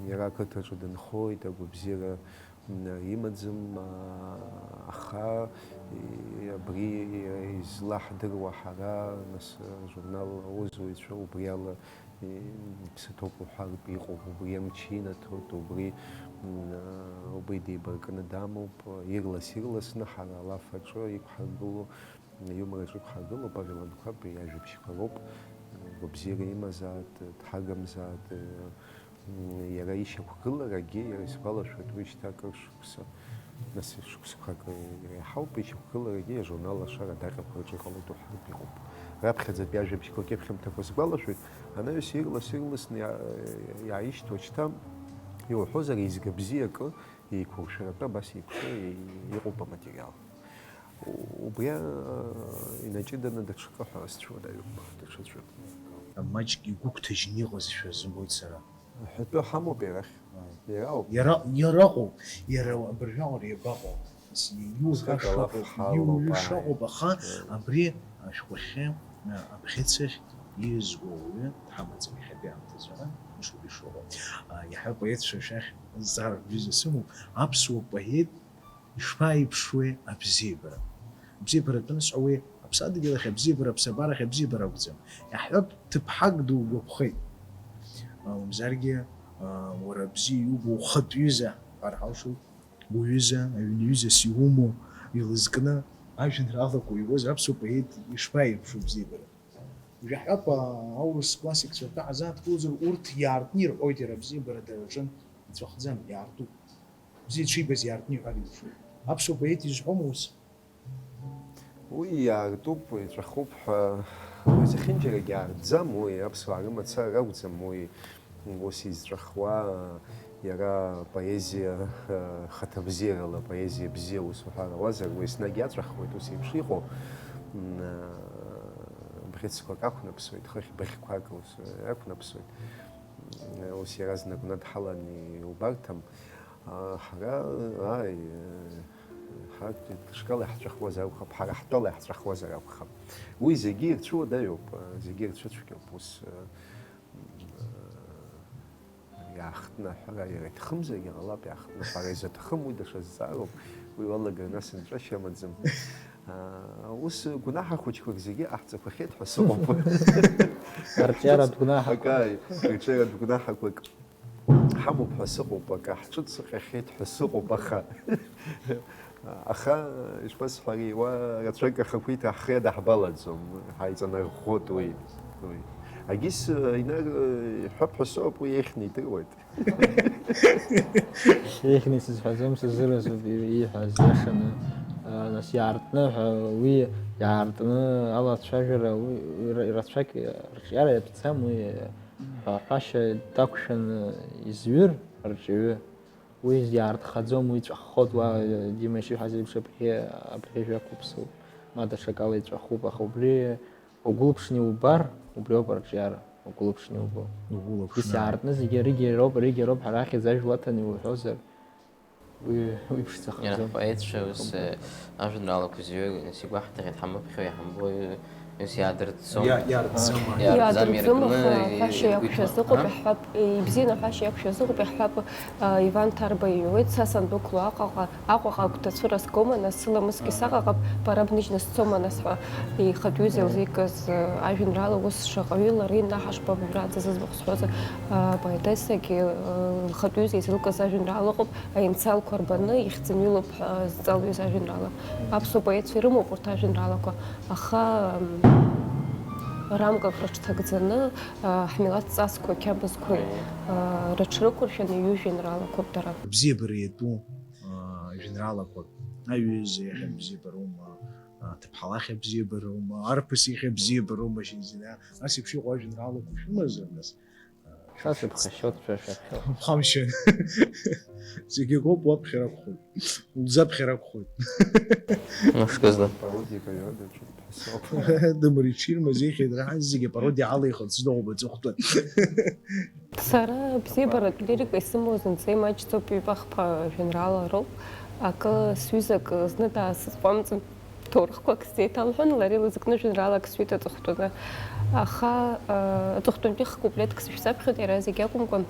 иара ақыҭаҿы дынхоит, агәабзиара, м, имаӡам, а, аха, и-, абри излаҳдыруа ҳара, нас, ажурнал аусзуҩцәа убриала, и-, иԥсы ҭоуп уҳәартә иҟоуп, убри амч инаҭоит, убри, м, а, убри деибаркны дамоуп, ирлас-ирласны ҳара алаф аҿы иқәҳаргыло, Аиумор аҿы иқәҳаргылоуп Павел Анқәаб иажәабжьқәа роуп, гәабзиара имазааит, дҳагамзааит, иара ишьақәгыларагьы, иара исгәалашәоит, уи шьҭа акыр шықәса, нас шықәсқәак иреиҳауп, ишьақәгыларагьы ажурнал Ашара адаҟьақәа рҿы иҟалоит уҳәартә иҟоуп. Раԥхьаӡатәи ажәабжьқәа кьыԥхьымҭақәа сгәалашәоит, анаҩс ирлас-ирласны иа-, иааишьҭуа шьҭа, иуҳәозар, еизга бзиа акы, еиқәыршәаратәы абас еиқәшәо иҟоуп аматериал. Убри, а, инаҷыданы даҽакы ҳәа сцәуадаҩуп, даҽаӡәы. Маҷк игәыгәҭажьны иҟазшәа збоит сара. Аҳәатәы ҳамоуп иарахь. Иара ауп. Иара, иара ыҟоуп, иара абыржәы аҟара иабаҟоу? Нас иуҳәа Схаҭа алаф шаҟоуп, ҳалоуп, иуҩы ааи. Шаҟоуп, аха Ааи. Абри ашәҟәахьы, а, абӷьыцахь ииазго ауаҩы дҳамаӡам иахьатәи аамҭазы, ишуп ишыҟоу. А, иаҳа апоетцәа шәахь зҵаара бҩыза сымоуп, аԥсуа поет ишԥаиԥшуеи абзиабара? Абзиабара атәы анысҳәа, уи аԥсадгьыл ахь абзиабара, аԥсабара ахь абзиабара акәӡам. Иаҳҳәап, ҭыԥҳак дугәаԥхеит. А, мамзаргьы, а, уара бзиа иубо ухатә ҩыза ҳәа ҳалшоит. Уҩыза, аҩны ҩызас иумоу, илызкны ажәеинраалақәа иуаз аԥсуа поет ишԥаиԥшу абзиабара? Жәаҳәап, аурыс классикцәа ртәы ҳазааҭгылозар, урҭ иаартны ирҳәоит иара абзиабара дара рҿы иҵәахӡам, иаартуп. Бзиа дшибаз иаартны иҳәар илшоит. Аԥсуа поет изҳәома ус? Уи иаартуп, иҵәахуп ҳәа, уи зехьынџьарагь иаартӡам, уи аԥсуаа рымацара ракәӡам, уи ус изҵәахуа, иара поезиа, э, хаҭабзиарала, поезиа бзиа ус уҳәар ауазар, уи еснагь иаҵәахуеит, ус еиԥш иҟоу. М, э, бӷьыцқәак ақәнаԥсоит, хыхь быӷьқәак ус, э, ақәнаԥсоит. М, ус иаразнак унадҳалан иубарҭам. А, ҳара, ааи, э, ҳарҭ ҽкала иаҳҵәахуазар акәхап, ҳара ҳтәала иаҳҵәахуазар акәхап. Уи зегьы ирцәыуадаҩуп, э, зегьы ирцәыцәгьоуп, ус, э, э, иаахтны аҳәара иара иҭахымзаргьы ҟалап, иаахтны аҳәара изаҭахым, уи даҽа зҵаароуп, уи уалагар нас нҵәашьа амаӡам. А, ус гәнаҳа хәыҷқәак зегьы ҟаҳҵақәахьеит ҳәа сыҟоуп. Арҿиаратә гәнаҳақәа. Акы, ааи, рҿиаратә гәнаҳақәак ҳамоуп ҳәа сыҟоуп, акы ҳҿыцҟьахьеит ҳәа сыҟоуп, аха аха ишԥасҳәари, уа рацәак ахақәиҭра ҳхы иадаҳбалаӡом, ҳаиҵанарӷәӷәоит уи. Уи. Агьыс, Инар, иҳәап ҳәа сыҟоуп, уи еиӷьны идыруеит. Еиӷьны исызҳәаӡом, сыздыруазоуп ииҳәаз иашаны. Нас иаартны ҳәа, уи иаартны алацәажәара, уи ра-, рацәак арҿиара иатәӡам, уи ҳәа-, ҳәашьа дақәшәаны изҩыр арҿиаҩы. Уи иаартхаӡом, уи ҵәаххоит, уа Дима ишиҳәаз еиԥш абӷьы, абӷьы жәақәыԥсоуп, ма даҽакала иҵәахуп, аха убри угәылаԥшны иубар, убриоуп арҿиара, угәылаԥшны иубо. Угәылаԥшны. Ус иаартны зегьы аригьы роуп, аригьы роуп ҳәа рахьӡ ажәла аҭаны иуҳәозар, уи, уи ԥшӡахаӡом. Иара ҳпоетцәа ус, э, ажәеинраалақәа зҩыр, нас игәаҳҭахьеит, ҳамыԥхьо иаҳамбо, ус иаадыртӡом. Иа-, иаартӡам. Иаартӡам, иаартӡам, иркны, аха ҳәашьа иақәшәаз ыҟоуп, иаҳҳәап, ибзианы аҳәашьа иақәшәаз ыҟоуп, иаҳҳәап, а, Иван Ҭарба иҩуеит, са сандәықәло Аҟаҟа, Аҟәаҟа агәҭацәыра згома, нас сыламысгьы саҟаҟап, бара бныжьны сцома, нас ҳәа ихатә ҩыза илзикыз, а, ажәеинраала ус шаҟаҩы лара инаҳашба абраҵа зыӡбахә сҳәоз, а, поетессагьы, а, лхатә ҩыза изылкыз ажәеинраала ыҟоуп, аинциалқәа рбаны ихьӡынҩылоуп ҳәа зҵалҩыз ажәеинраала. Аԥсуа поетцәа ирымоуп урҭ ажәеинраалақәа, аха, м, рамкак рыҽҭагӡаны, а, ҳмилаҭ ҵасқәа, қьабзқәа, а, рыҽрықәыршәаны иҩу жәеинраалақәоуп дара. Абзиабара иатәу, а, жәеинраалақәак, аҩыза иахь абзиабароума, а, ҭыԥҳа лахь абзиабароума, арԥыс иахь абзиабароума, шьыжьӡа, ас еиԥш иҟоу ажәеинраалақәа шәымазар, нас? Са сыԥхашьоит шәа шәаԥхьа. Ԥхамшьан. Зегьы акоуп, уаԥхьар акәхоит. Улзаԥхьар акәхоит. Ну, что знаю. Пародиа аҩада ҿырԥҳәысоуп. Дымричирма зехьеит, раҳа зегьы апародиа алихырц дыҟоуп аҵыхәтәан. Сара абзиабаратә лирика исымоу зынӡа имаҷӡоуп, ҩба-хԥа жәеинраала роуп. Акы, сҩызак зны даасызҟәамҵын, ҭоурыхқәак сзеиҭалҳәон, лара илызкны жәеинраалак сҩит аҵыхәтәаны. Аха, э, аҵыхәтәантәи хкуплетк сышәзаԥхьоит, иара зегь акәымкәа.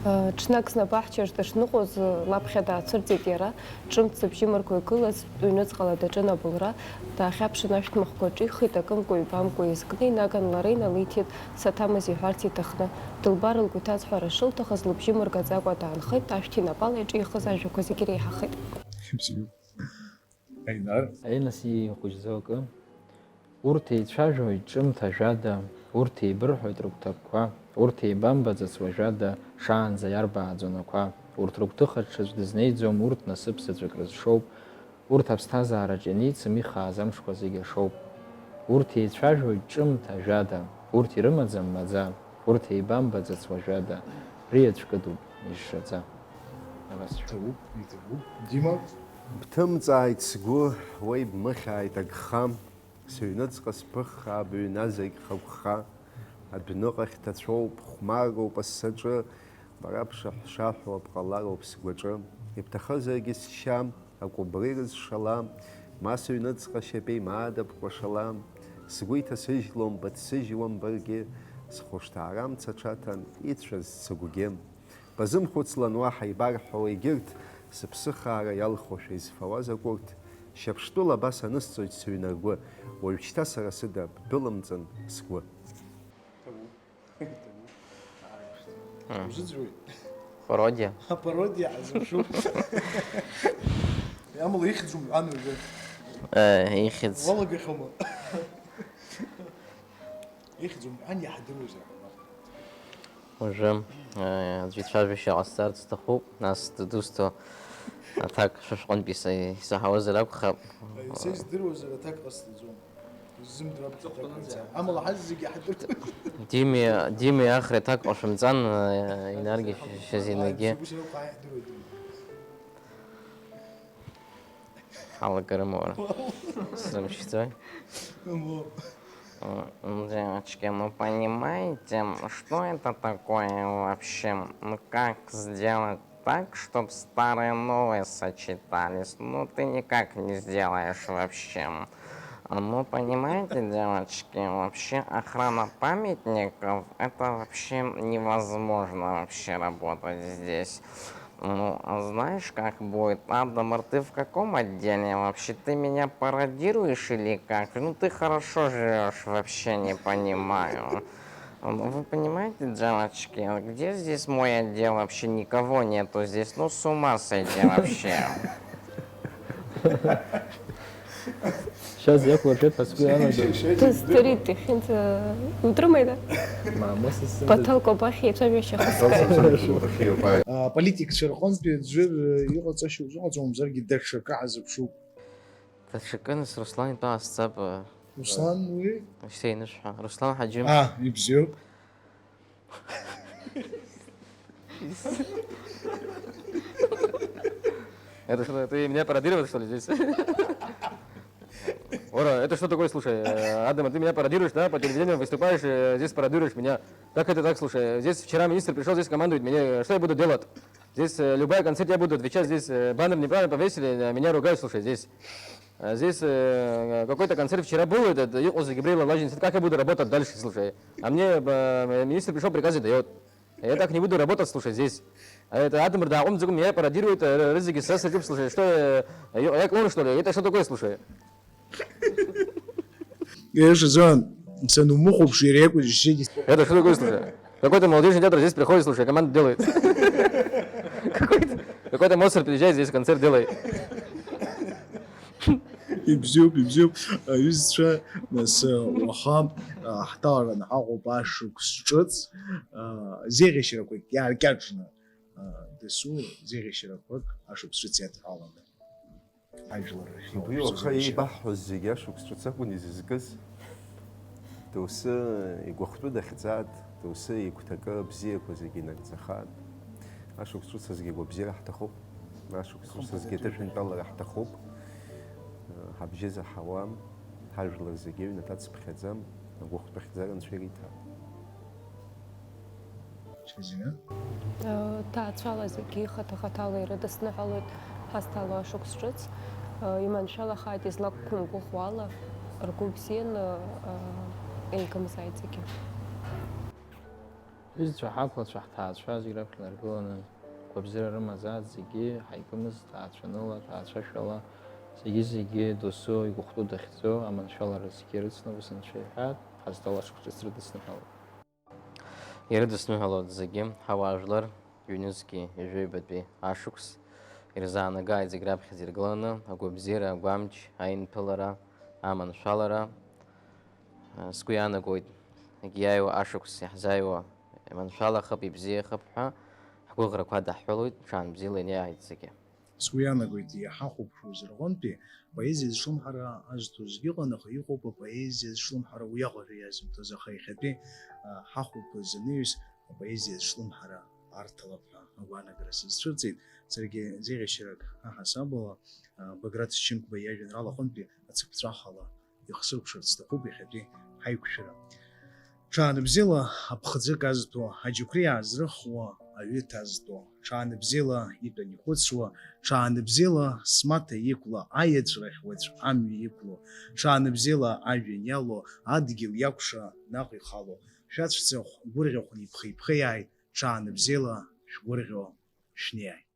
Э, ҽнак знапы аҳчаҿ дышныҟәоз, лаԥхьа даацәырҵит иара, ҿымҭ зыбжьы мырго игылаз, ҩныҵҟала даҿын абылра, даахьаԥшын, ашәҭмахәқәа ҿихит, акымкәа-ҩбамкәа изкны инаган лара иналиҭеит, саҭамыз иҳәарц иҭахны. Дылбар лгәы иҭаз ҳәара шылҭахыз, лыбжьы мыргаӡакәа даанхеит, ашәҭ инапала иҿихыз ажәақәа зегьы реиҳахеит. Ибзиоуп. Аинар. Аинас ихәыҷӡоу акы. Урҭ еицәажәоит ҿымҭ ажәада, урҭ еибырҳәоит рыгәҭакқәа, урҭ еибамбаӡац уажәада, шаанӡа иарбааӡон ақәа. Урҭ рыгәҭыха ҽаӡә дызнеиӡом, урҭ насыԥ заҵәык рызшоуп, урҭ аԥсҭазаараҿ ианицым ихааз амшқәа зегь ашоуп. Урҭ еицәажәоит ҿымҭ ажәада, урҭ ирымаӡам маӡа, урҭ еибамбаӡац уажәада, риаҵә кыдуп ижжаӡа. Абас. Иҭабуп, иҭабуп. Дима? Бҭымҵааит сгәы, уеибмыхьааит агха, сыҩныҵҟа сԥыхха, быҩназагь хагәха, Адәныҟа хьҭацәоуп, хәмароуп асаҿы, бара бшаҳәшаҳәуа бҟалароуп сгәаҿы. Ибҭахызаргьы сшьа, акәыбри рызшала, ма сыҩныҵҟа шьапеи маада бкәашала. Сгәы иҭасыжьлом, быҭсыжьуам баргьы, схәышҭаара амца аҽаҭан ицәаз сыгәгьы. Базымхәыцлан уаҳа ибарҳәо егьырҭ, сыԥсыхаара иалхушәа изфауаз акәырҭ, шьаԥштәыла абас анысҵоит сыҩнаргәы, уажәшьҭа сара сыда бдәылымҵын сгәы. Ҭабуп. Ҭабуп. М. Узыӡырҩуеит? Пародиа. Апародиа ҳазыԥшуп. Амала ихьӡ умҳәан уажәы. Э, ихьӡ. Уалагахьоума? Ихьӡ умҳәан, иаҳдыруазар ҳәа. Уажәы, э, аӡәы ицәажәашьа ҟасҵарц сҭахуп, нас ддусҭо аҭак шәышәҟәантәи са-, исаҳауазар акәхап. Са издыруазар аҭак ҟасҵаӡом. Изымдыруа аҭак ҟаиҵа. Амала ҳазегьы ҳадыруеит. Дими, Дими Ахра иҭак ҟашәымҵан, э, инаргьы шьазинагьы. Ҳалагарым уара. Срымшьӡои? М, девочки, ну понимаете, что это такое вообще? Ну как сделать так, чтоб старые новые сочетались? Ну ты никак не сделаешь вообще. Ну понимаете, девочки, вообще охрана памятников, это вообще невозможно вообще работать здесь. Ну, а знаешь, как будет? Адамар, ты в каком отделе вообще? Ты меня пародируешь или как? Ну, ты хорошо живешь, вообще не понимаю. Ну, вы понимаете, девочки, где здесь мой отдел? Вообще никого нету здесь. Ну, с ума сойти вообще. Сейчас я кулачет подскажу. Ты старый, ты хинт, э, утром это? Потолок опахи, это вообще хускай. А, политикцәа рҟынтәи аӡәыр, э, иҟаҵашьа узыҟаҵомзаргьы, даҽакы ҳазыԥшуп. Даҽакы, нас, Руслан итәы ҟасҵап, э, Руслан уи? Шьҭа инышәҳәа. Руслан Ҳаџьым. А, ибзиоуп. Это что, ты меня пародировал, что ли, здесь? Ора, это что такое, слушай, э, Адам, ты меня пародируешь, да, по телевидению выступаешь, э, здесь пародируешь меня. Как это так, слушай? Здесь вчера министр пришёл, здесь командует меня, что я буду делать? Здесь, э, любой концерт я буду отвечать, здесь, э, баннер неправильно повесили, э, меня ругают, слушай, здесь. Э, здесь, э, какой-то концерт вчера был, этот, э, Юкъуза Гибрейла Лажин, как я буду работать дальше, слушай? А мне, э, министр пришёл, приказы даёт. Я так не буду работать, слушай, здесь. А это Адамыр дааҟәымҵӡакәа меня пародирует, э, рызегьы са саҿуп, слушай, что, э, я, я клоун, что ли? Это что такое, слушай? Конечно, Зон, санумыхәаԥш, иара иакәыз ишьҭагьы. Это что такое, слушай? Какой-то молодежный театр здесь приходит, слушай, команда делает. Какой-то, какой-то Моцарт приезжает, здесь концерт делает. Ибзиоуп, ибзиоуп, аҩызцәа, нас, уаха, а, ҳҭалараны ҳаҟоуп ашықәс ҿыц, а, зеиӷьашьарақәак иааркьаҿны, а, дасу зеиӷьашьарақәак ашықәс ҿыц иадҳәаланы. Ажәлар рахь ауп. Уи уаха еибаҳҳәоз зегьы ашықәс ҿыц акәын изызкыз. Доусы игәахәтәы дахьӡааит, доусы игәҭакы бзиақәа зегьы инагӡахааит. Ашықәс ҿыц азгьы агәабзиара ҳҭахуп, ашықәс ҿыц азгьы аҭышәынтәалара ҳҭахуп. Ҳабжьы заҳауам, ҳажәлар зегьы аҩнаҭа цыԥхьаӡам, агәахәтәы хьӡара Анцәа ириҭааит. Ҽазина? Э, ҭаацәала зегьы хаҭа-хаҭала ирыдысныҳәалоит ҳазҭало ашықәс ҿыц. Э, иманшәалахааит излақәымгәыӷуа ала, ргәы бзианы, э, еигымзааит зегьы. Ҳҩызцәа, ҳақәлацәа, ҳҭаацәа зегь раԥхьа инаргыланы, гәабзиара рымазааит зегьы, ҳаигымыз ҭаацәаныла, ҭаацәашәала, зегьы-зегьы досу игәыхәтәы дахьӡо аманшәалара зегьы рыцны ус анцәа иҳәаат, ҳазҭало ашықәс ҿыц рыдысныҳәалоит. Ирыдысныҳәалоит зегьы, ҳауаажәлар, ҩнызқьи жәаҩбатәи ашықәс ирзаанагааит зегь раԥхьаӡа иргыланы, агәабзиара, агәамч, аинԥылара, аманшәалара. Сгәы иаанагоит, егьи иааиуа ашықәс иаҳзааиуа иманшәалахап, ибзиахап ҳәа ҳгәыӷрақәа даҳҳәалоит, ҽаан бзиала иниааит зегьы. Сгәы иаанагоит, иҳахәаԥшуаз рҟынтәи поезиа зҿлымҳара азҭо зегьы ыҟан, аха иҟоуп апоезиа зҿлымҳара уиаҟара иазымҭоз, аха иахьатәи, а, ҳахәылԥаз анаҩс апоезиа зҿлымҳара арҭалап ҳәа агәаанагара сызцәырҵит. Саргьы зеиӷьашьарак аҳасабала, а, Баграт Шьынқәба иажәеинраала аҟынтәи ацыԥҵәахала ихсыркәшарц сҭахуп иахьатәи ҳаиқәшәара. Ҽаанбзиала аԥхӡы казҭәо, аџьықәреи аазрыхуа аҩы ҭазтәо, ҽаанбзиала итәан ихәыцуа, ҽаанбзиала смаҭа иқәла аиаҵәрахь уаҵә амҩа иқәло, ҽаанбзиала ажәҩан иалоу адгьыл иакәша наҟ ихало, шәацәцахә гәырӷьахәны иԥхеиԥхеиааит, ҽаанбзиала шәгәырӷьо шәнеиааит.